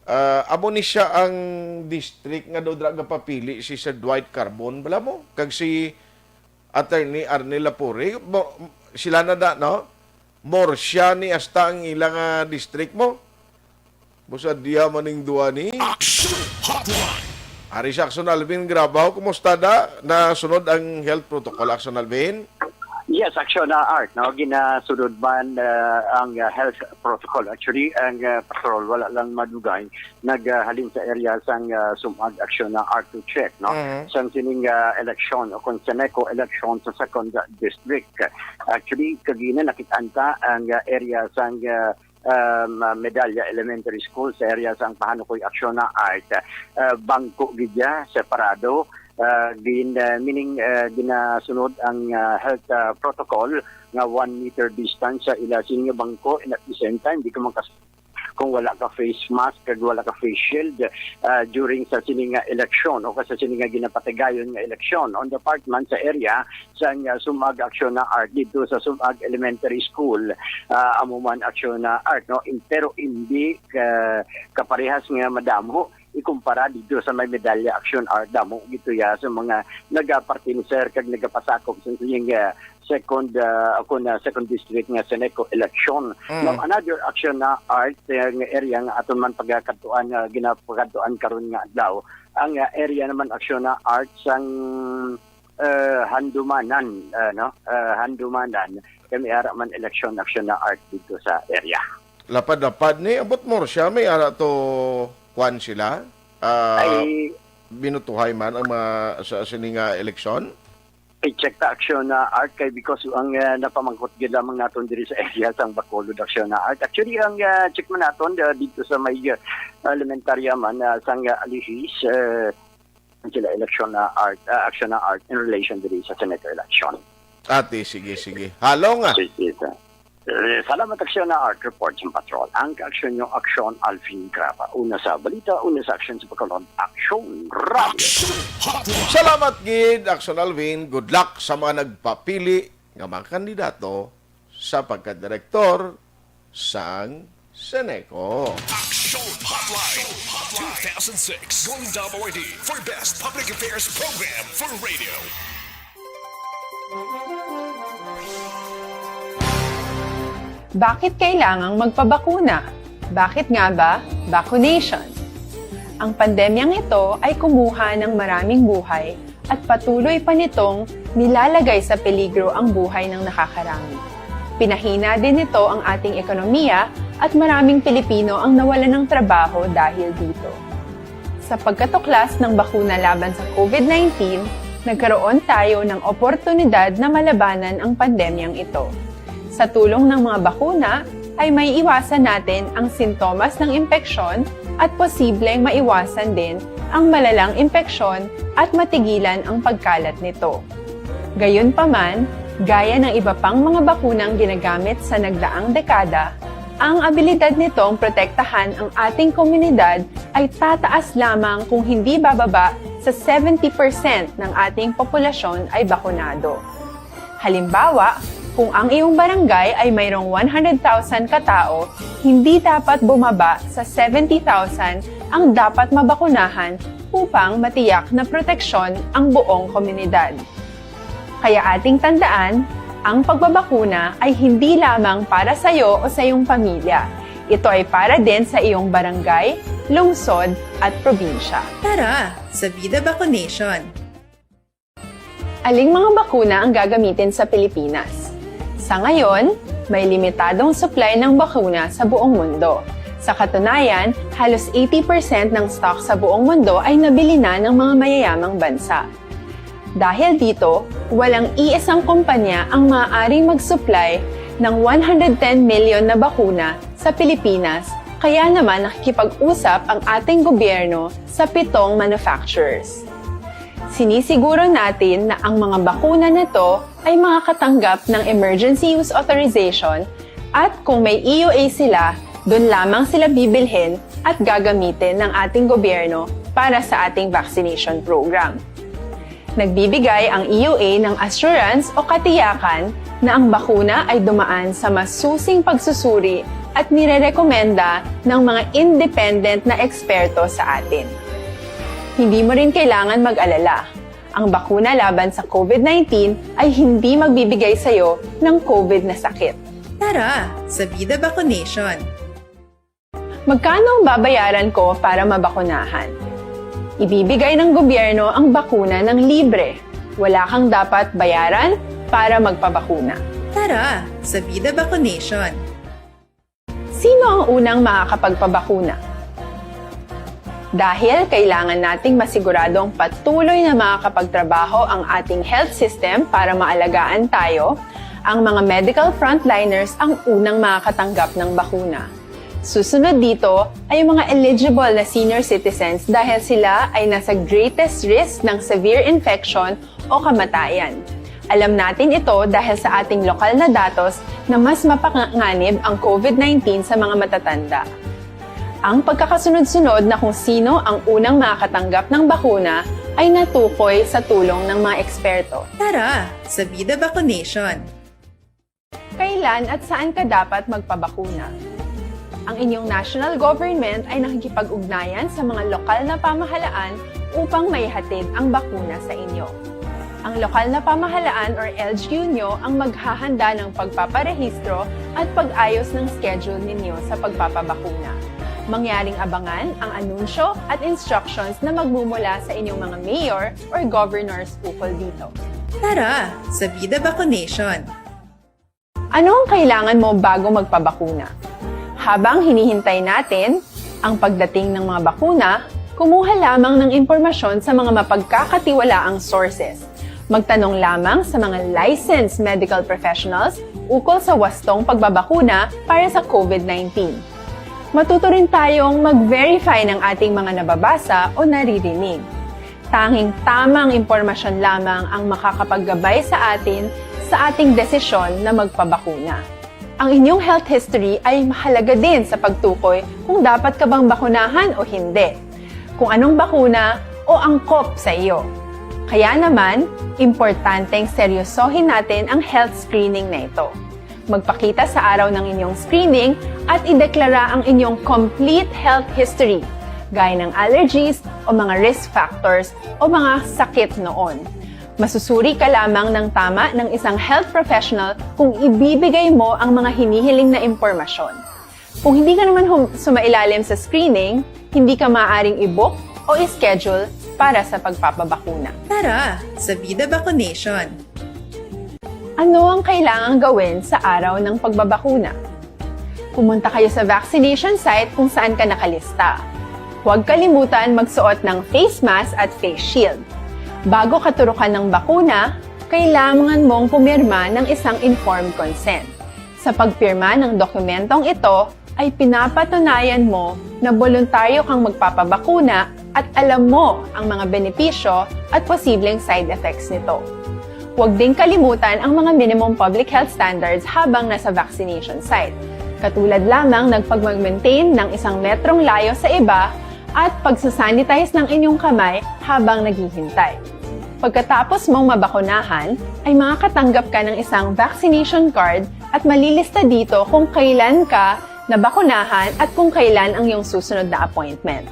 ah, amo ni siya ang district nga daw dra gapapili si Sir Dwight Carbon, bala mo? Kag si Attorney Arnel Lapore, mo, sila na da, no? More siya ni asta ang ilang, ah, district mo. Busa diya man ning duwa ni. Action Hotline. Ari si Action Alvin Grabaw, kumusta da? Nasunod ang health protocol, Action Alvin? Yes, Action na Art, no? Ginasunod man, ah, ang, ah, health protocol. Actually, ang, ah, patrol wala lang madugay naghalin sa area sang, ah, sumag, Action na Art, to check, no? Mhm. Sang sining, ah, election o kung Seneco election sa second district. Actually, kagina nakit-an ta ang, ah, area sang, ah, um, ah, Medalla Elementary School sa area sang Pahanukoy, Action na Art. Ah, bangko gid ya, separado. Ah, gin, ah, meaning, ah, ginasunod ang, ah, health, ah, protocol nga one meter distance sa ila sini nga bangko, and at the same time di ka man kas- kung wala ka face mask kag wala ka face shield, ah, during sa sini nga eleksyon o sa sini nga ginapatigayon nga eleksyon. On the part man sa area sang, ah, Sumag, Action na Art, dito sa Sumag Elementary School, ah, amo man, Action na Art, no? In- pero hindi ka, kaparehas nga madamo ikumpara dito sa may Medalla, Action Art, damo gito ya sa mga nagapartiniser kag nagapasakop sa ining, ah, second, ah, ako na second district nga Seneco election. Mm. Now, another, Action na Art, eh, nga area nga aton man pagkakadtuan, nga ginapagkadtuan karon nga adlaw, ang, ah, area naman, Action na Art, sang, eh, Handumanan, ah, no? Ah, Handumanan, kami ara man election, Action na Art, dito sa area. Lapad-lapad ni, abot mo siya, may ara to, kwan sila? Ah, Ay, binutuhay man ang mga sa sini nga eleksyon? I-check ta, Action na Art, kay because ang, eh, napamangkot gid lamang naton diri sa area sang Bacolod, Action na Art. Actually, ang, eh, check man naton, eh, dito sa may, eh, elementarya man, eh, sang, eh, Alihis, eh, sila election na art, ah, Action na Art in relation diri sa Senator election. Ate, sige, sige. Halo nga. Sige, sir. Eh, salamat, Action na Art, report sa patrol. Ang kaaksyon nyo, Action Alvin Graba. Una sa balita, una sa aksyon sa pagkalon, Action Radio. Action Hotline. Salamat gid, Action Alvin. Good luck sa mga nagpapili nga mga kandidato sa pagkadirektor sang Seneco. Action Hotline two thousand six, Golden Dove Awardee for Best Public Affairs Program for Radio. Bakit kailangang magpabakuna? Bakit nga ba vaccination? Ang pandemyang ito ay kumuha ng maraming buhay at patuloy pa nitong nilalagay sa peligro ang buhay ng nakakarami. Pinahina din nito ang ating ekonomiya at maraming Pilipino ang nawalan ng trabaho dahil dito. Sa pagkatuklas ng bakuna laban sa COVID nineteen, nagkaroon tayo ng oportunidad na malabanan ang pandemyang ito. Sa tulong ng mga bakuna, ay may iwasan natin ang sintomas ng impeksyon at posibleng maiwasan din ang malalang impeksyon at matigilan ang pagkalat nito. Gayunpaman, gaya ng iba pang mga bakunang ginagamit sa nagdaang dekada, ang abilidad nitong protektahan ang ating komunidad ay tataas lamang kung hindi bababa sa seventy percent ng ating populasyon ay bakunado. Halimbawa, kung ang iyong barangay ay mayroong one hundred thousand katao, hindi dapat bumaba sa seventy thousand ang dapat mabakunahan upang matiyak na proteksyon ang buong komunidad. Kaya ating tandaan, ang pagbabakuna ay hindi lamang para sa iyo o sa iyong pamilya. Ito ay para din sa iyong barangay, lungsod, at probinsya. Tara, sa Vida Vaccination! Aling mga bakuna ang gagamitin sa Pilipinas? Sa ngayon, may limitadong supply ng bakuna sa buong mundo. Sa katunayan, halos eighty percent ng stock sa buong mundo ay nabili na ng mga mayayamang bansa. Dahil dito, walang iisang kumpanya ang maaaring mag-supply ng one hundred ten million na bakuna sa Pilipinas, kaya naman nakikipag-usap ang ating gobyerno sa pitong manufacturers. Sinisiguro natin na ang mga bakuna na to ay makakatanggap ng Emergency Use Authorization at kung may E U A sila, doon lamang sila bibilhin at gagamitin ng ating gobyerno para sa ating vaccination program. Nagbibigay ang E U A ng assurance o katiyakan na ang bakuna ay dumaan sa masusing pagsusuri at nirerekomenda ng mga independent na eksperto sa atin. Hindi mo rin kailangan mag-alala. Ang bakuna laban sa COVID nineteen ay hindi magbibigay sa iyo ng COVID na sakit. Tara, sa Vida Vaccination! Magkano ang babayaran ko para mabakunahan? Ibibigay ng gobyerno ang bakuna ng libre. Wala kang dapat bayaran para magpabakuna. Tara, sa Vida Vaccination! Sino ang unang makakapagpabakuna? Dahil kailangan nating masiguradong patuloy na makakapagtrabaho ang ating health system para maalagaan tayo, ang mga medical frontliners ang unang makakatanggap ng bakuna. Susunod dito ay ang mga eligible na senior citizens dahil sila ay nasa greatest risk ng severe infection o kamatayan. Alam natin ito dahil sa ating lokal na datos na mas mapanganib ang COVID nineteen sa mga matatanda. Ang pagkakasunod-sunod na kung sino ang unang makakatanggap ng bakuna ay natukoy sa tulong ng mga eksperto. Tara, sa Vida Vaccination! Kailan at saan ka dapat magpabakuna? Ang inyong national government ay nakikipag-ugnayan sa mga lokal na pamahalaan upang maihatid ang bakuna sa inyo. Ang lokal na pamahalaan or L G U nyo ang maghahanda ng pagpaparehistro at pag-ayos ng schedule ninyo sa pagpapabakuna. Mangyaring abangan ang anunsyo at instructions na magmumula sa inyong mga mayor or governors ukol dito. Tara, sa Vida Vaccination! Ano ang kailangan mo bago magpabakuna? Habang hinihintay natin ang pagdating ng mga bakuna, kumuha lamang ng impormasyon sa mga mapagkakatiwalaang sources. Magtanong lamang sa mga licensed medical professionals ukol sa wastong pagbabakuna para sa COVID nineteen. Matuto rin tayong mag-verify ng ating mga nababasa o naririnig. Tanging tamang impormasyon lamang ang makakapaggabay sa atin sa ating desisyon na magpabakuna. Ang inyong health history ay mahalaga din sa pagtukoy kung dapat ka bang bakunahan o hindi, kung anong bakuna o angkop sa iyo. Kaya naman, importanteng seryosohin natin ang health screening na ito. Magpakita sa araw ng inyong screening at ideklara ang inyong complete health history, gaya ng allergies o mga risk factors o mga sakit noon. Masusuri ka lamang ng tama ng isang health professional kung ibibigay mo ang mga hinihiling na impormasyon. Kung hindi ka naman hum- sumailalim sa screening, hindi ka maaaring i-book o i-schedule para sa pagpapabakuna. Tara sa Vida Vaccination! Ano ang kailangang gawin sa araw ng pagbabakuna? Pumunta kayo sa vaccination site kung saan ka nakalista. Huwag kalimutan magsuot ng face mask at face shield. Bago katurukan ng bakuna, kailangan mong pumirma ng isang informed consent. Sa pagpirma ng dokumentong ito, ay pinapatunayan mo na boluntaryo kang magpapabakuna at alam mo ang mga benepisyo at posibleng side effects nito. Huwag ding kalimutan ang mga minimum public health standards habang nasa vaccination site, katulad lamang ng pagmag-maintain ng isang metrong layo sa iba at pagsasanitize ng inyong kamay habang naghihintay. Pagkatapos mong mabakunahan, ay makakatanggap ka ng isang vaccination card at malilista dito kung kailan ka nabakunahan at kung kailan ang iyong susunod na appointment.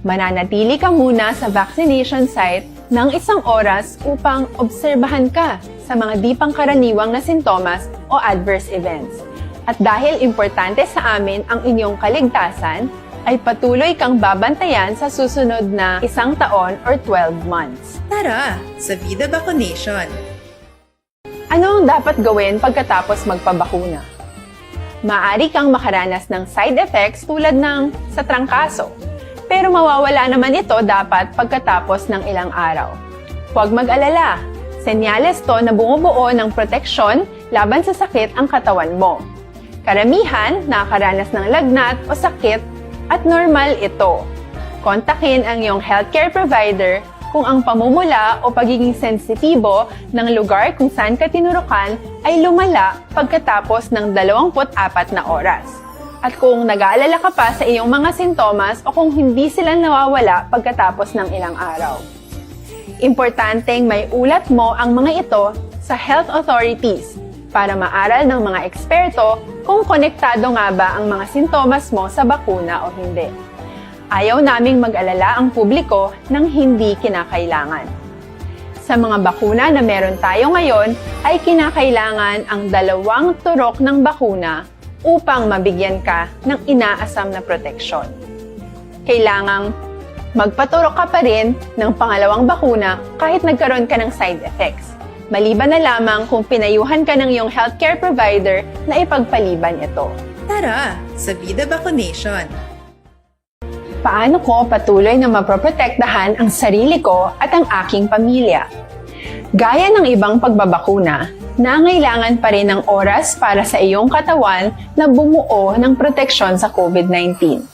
Mananatili ka muna sa vaccination site ng isang oras upang obserbahan ka sa mga di pangkaraniwang na sintomas o adverse events. At dahil importante sa amin ang inyong kaligtasan, ay patuloy kang babantayan sa susunod na isang taon or twelve months. Tara sa Vida Vaccination! Ano ang dapat gawin pagkatapos magpabakuna? Maaari kang makaranas ng side effects tulad ng sa trangkaso, pero mawawala naman ito dapat pagkatapos ng ilang araw. Huwag mag-alala, senyales to na bumubuo ng proteksyon laban sa sakit ang katawan mo. Karamihan nakakaranas ng lagnat o sakit at normal ito. Kontakin ang iyong healthcare provider kung ang pamumula o pagiging sensitibo ng lugar kung saan ka tinurukan ay lumala pagkatapos ng dalawampu't apat na oras. At kung nag-aalala ka pa sa iyong mga sintomas o kung hindi sila nawawala pagkatapos ng ilang araw. Importanteng may ulat mo ang mga ito sa health authorities para maaral ng mga eksperto kung konektado nga ba ang mga sintomas mo sa bakuna o hindi. Ayaw naming mag-alala ang publiko ng hindi kinakailangan. Sa mga bakuna na meron tayo ngayon, ay kinakailangan ang dalawang turok ng bakuna upang mabigyan ka ng inaasam na proteksyon. Kailangang magpaturok ka pa rin ng pangalawang bakuna kahit nagkaroon ka ng side effects, maliban na lamang kung pinayuhan ka ng iyong healthcare provider na ipagpaliban ito. Tara sa Vida Vaccination! Paano ko patuloy na mapoprotektahan ang sarili ko at ang aking pamilya? Gaya ng ibang pagbabakuna, nangailangan pa rin ng oras para sa iyong katawan na bumuo ng proteksyon sa COVID nineteen.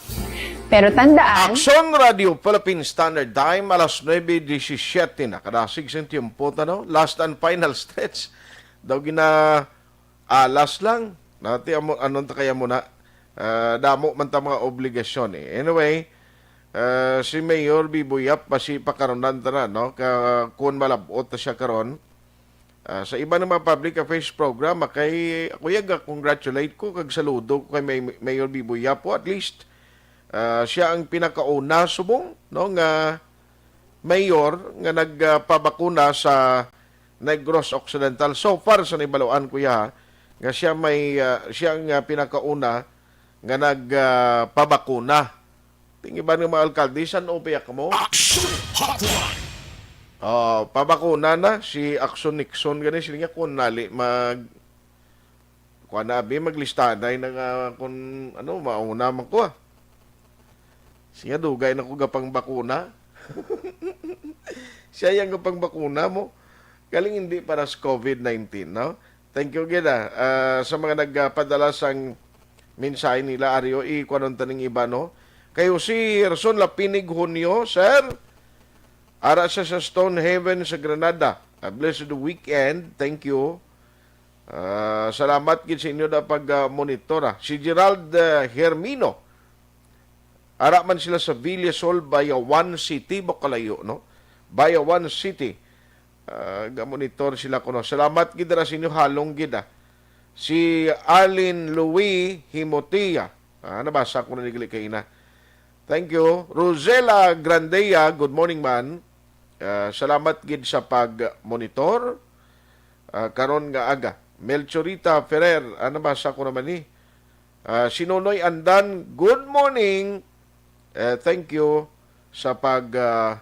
Pero tandaan, Aksyon Radio Philippine Standard Time, alas nuebe disisiete na. Kadasig sing tiyempo ta, no? Last and final stretch. Daw gina-, alas lang. Nati amo, anon ta kaya muna? Ah, damo man ta mga obligasyon, eh. Anyway, ah, si Mayor Bibo Yap, basi pakaronan ta na, no? Ka, kun malab-ot ta siya karon. Ah, sa iba nga mga public affairs program, ah, kay ako, yaga, congratulate ko kag saludo ko kay May-, Mayor Bibo Yap po. At least, ah, siya ang pinakauna subong, no, nga mayor nga nagpabakuna sa Negros Occidental. So far sa nahibaluan ko, ya, nga siya may, ah, siya ang, ah, pinakauna nga nagpabakuna. Ting iban nga mga alkalde, san-o pa ya kamo? Action Hotline. Oh, pabakuna na si Action Nixon gani, sila nga kun nali mag, kuan na, abi, maglistanay na nga kun ano, mauna man ko, ah. Siya, dugay na ko gapangbakuna. Siya yang gapangbakuna mo. Galing hindi para sa COVID nineteen, no? Thank you gid, ah, ah, sa mga nagpadala sang mensahe nila, Ario, i-kuanon ta ning iba, no? Kay Jose Herson Lapinig Junio, sir. Ara siya sa Stonehaven sa Granada. A blessed weekend. Thank you. Ah, salamat gid sa inyo na pag, ah, monitor, ah. Si Gerald, ah, Hermino. Ara man sila sa Villasol, Bayawan City, ba kalayo, no? Bayawan City. Ah, gamonitor sila kuno. Salamat gid ra sa inyo, halong gid, ah. Si Alin Louis Himotia. Ah, nabasa ko na ni gali kaina. Thank you. Rosela Grandea, good morning, man. Ah, salamat gid sa pag-monitor. Ah, karon nga aga. Melchorita Ferrer, ah, nabasa ko naman ni. Ah, si Nonoy Andan, good morning. Eh, thank you sa pag, ah,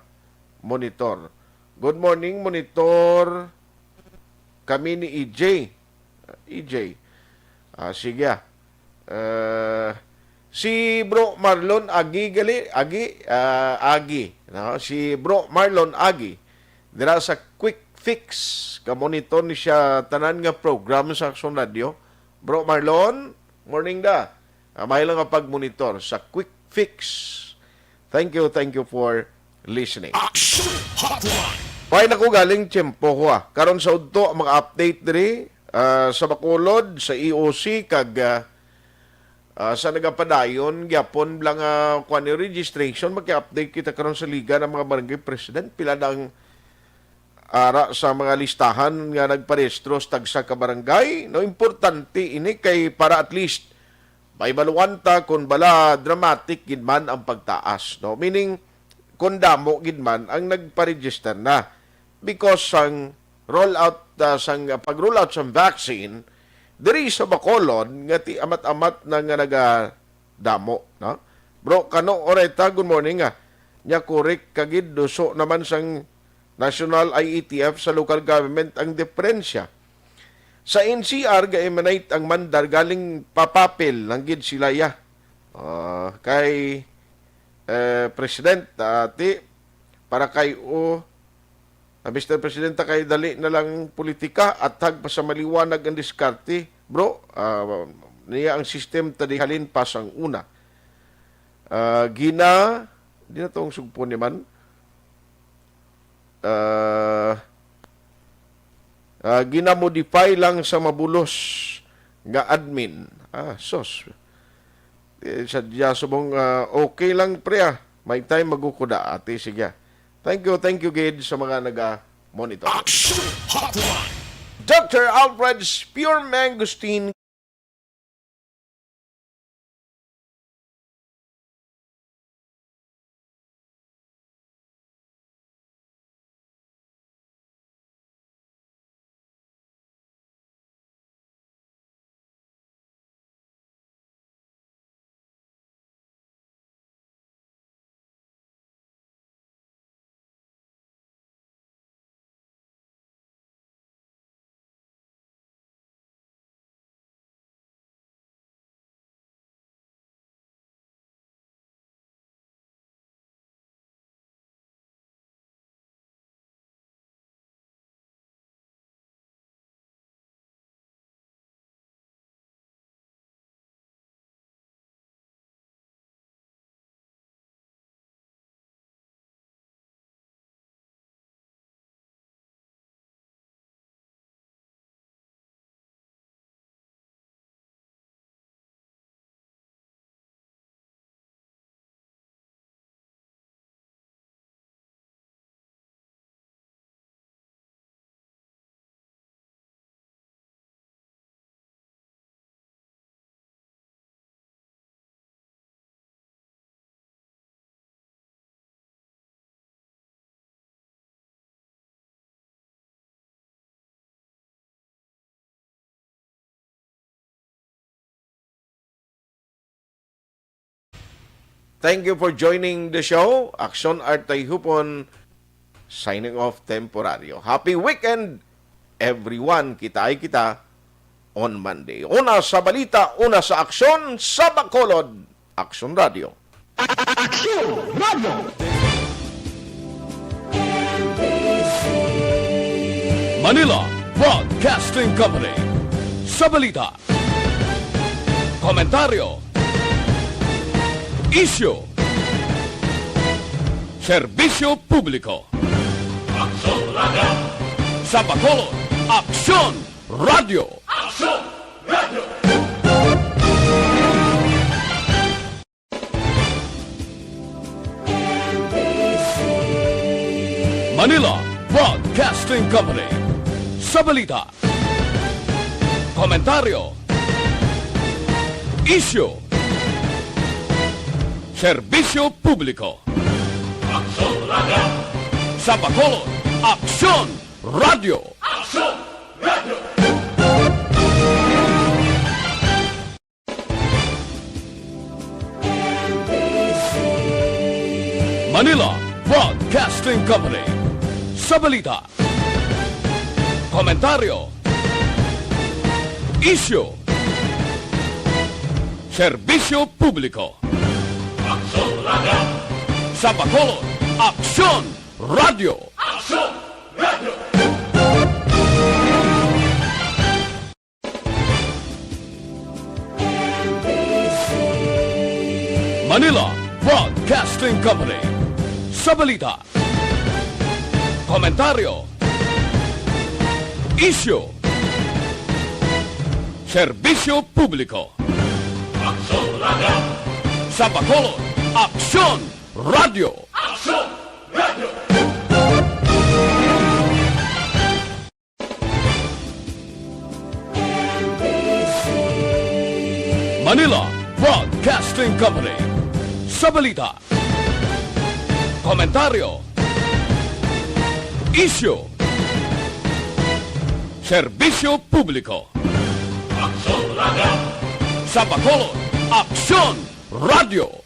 monitor. Good morning, monitor. Kami ni E J. E J. Ah, sige, ah. Eh, si Bro Marlon Agi gali, Agi, ah, Agi, no? Si Bro Marlon Agi dira sa Quick Fix, ka-monitor ni siya tanan nga program sa Aksyon Radio. Bro Marlon, morning da. Ah, may lang nga pag-monitor sa Quick Fix. Thank you, thank you for listening. Action Hotline. Pay na ko galing tiyempo ko, ah. Karon sa udto, ang mga update diri, ah, sa Bacolod, sa E O C, kag, ah, ah, sa nagapadayon gyapon lang, ah, kuwan ni registration, maki-update kita karon sa Liga ng mga Barangay President. Pila na ang ara sa mga listahan nga nagparehistro sa tagsa ka barangay? No, importante ini kay para at least may baluan ta kung bala dramatic gid man ang pagtaas, no? Meaning, kung damo gid man ang nagpa-register na. Because sang rollout, ah, sang pag-rollout sang vaccine, diri sa Bacolod, nga ti amat-amat na nga nagadamo, no? Bro Kano Oreta, good morning, ah. Nya, correct ka gid, duso naman sang national I E T F sa local government ang diferensya. Sa N C R, ga-emanate ang mandar galing pa papel lang gid sila, ya. Ah, kay, eh, President, ah, ti, para kay o, ah, Mister Presidenta, kay dali na lang politika, athag pa sa maliwanag ang diskarte. Bro, ah, niya ang system ta di halin pa sang una. Ah, gina, di na to ang sugpon ni man. Ah, ah, ginamodify lang sa mabulos nga admin. Ah, sus. Eh, sadya subong, ah, okay lang, pre, ah. May time magukuda, ate, sige. Thank you, thank you, gid, sa mga naga-monitor. Action Hotline. Doctor Alfred's Pure Mangosteen. Thank you for joining the show. Aksyon Art Tayhupon, signing off temporaryo. Happy weekend, everyone. Kita ay kita on Monday. Una sa balita, una sa aksyon, sa Bacolod. Aksyon Radio. Aksyon Radio. Manila Broadcasting Company. Sa balita, komentaryo, isyu, serbisyo publiko. Aksyon Radio. Sa Bacolod, Aksyon Radio. Aksyon Radio. Manila Broadcasting Company. Sa balita, Komentaryo. Isyu. Serbisyo publiko. Aksyon Radio. Sa Bacolod, Aksyon Radio. Aksyon Radio. Manila Broadcasting Company. Sa balita, komentaryo, isyu, serbisyo publiko. Aksyon Radio. Sa Bacolod, Aksyon Radio. Aksyon Radio. Manila Broadcasting Company. Sa balita, komentaryo, isyu, serbisyo publiko. Aksyon Radio. Sa Bacolod, Aksyon Radio. Aksyon Radio. Manila Broadcasting Company. Sa balita, komentaryo, isyu, serbisyo publiko. Aksyon Radio. Sa Bacolod, Aksyon Radio.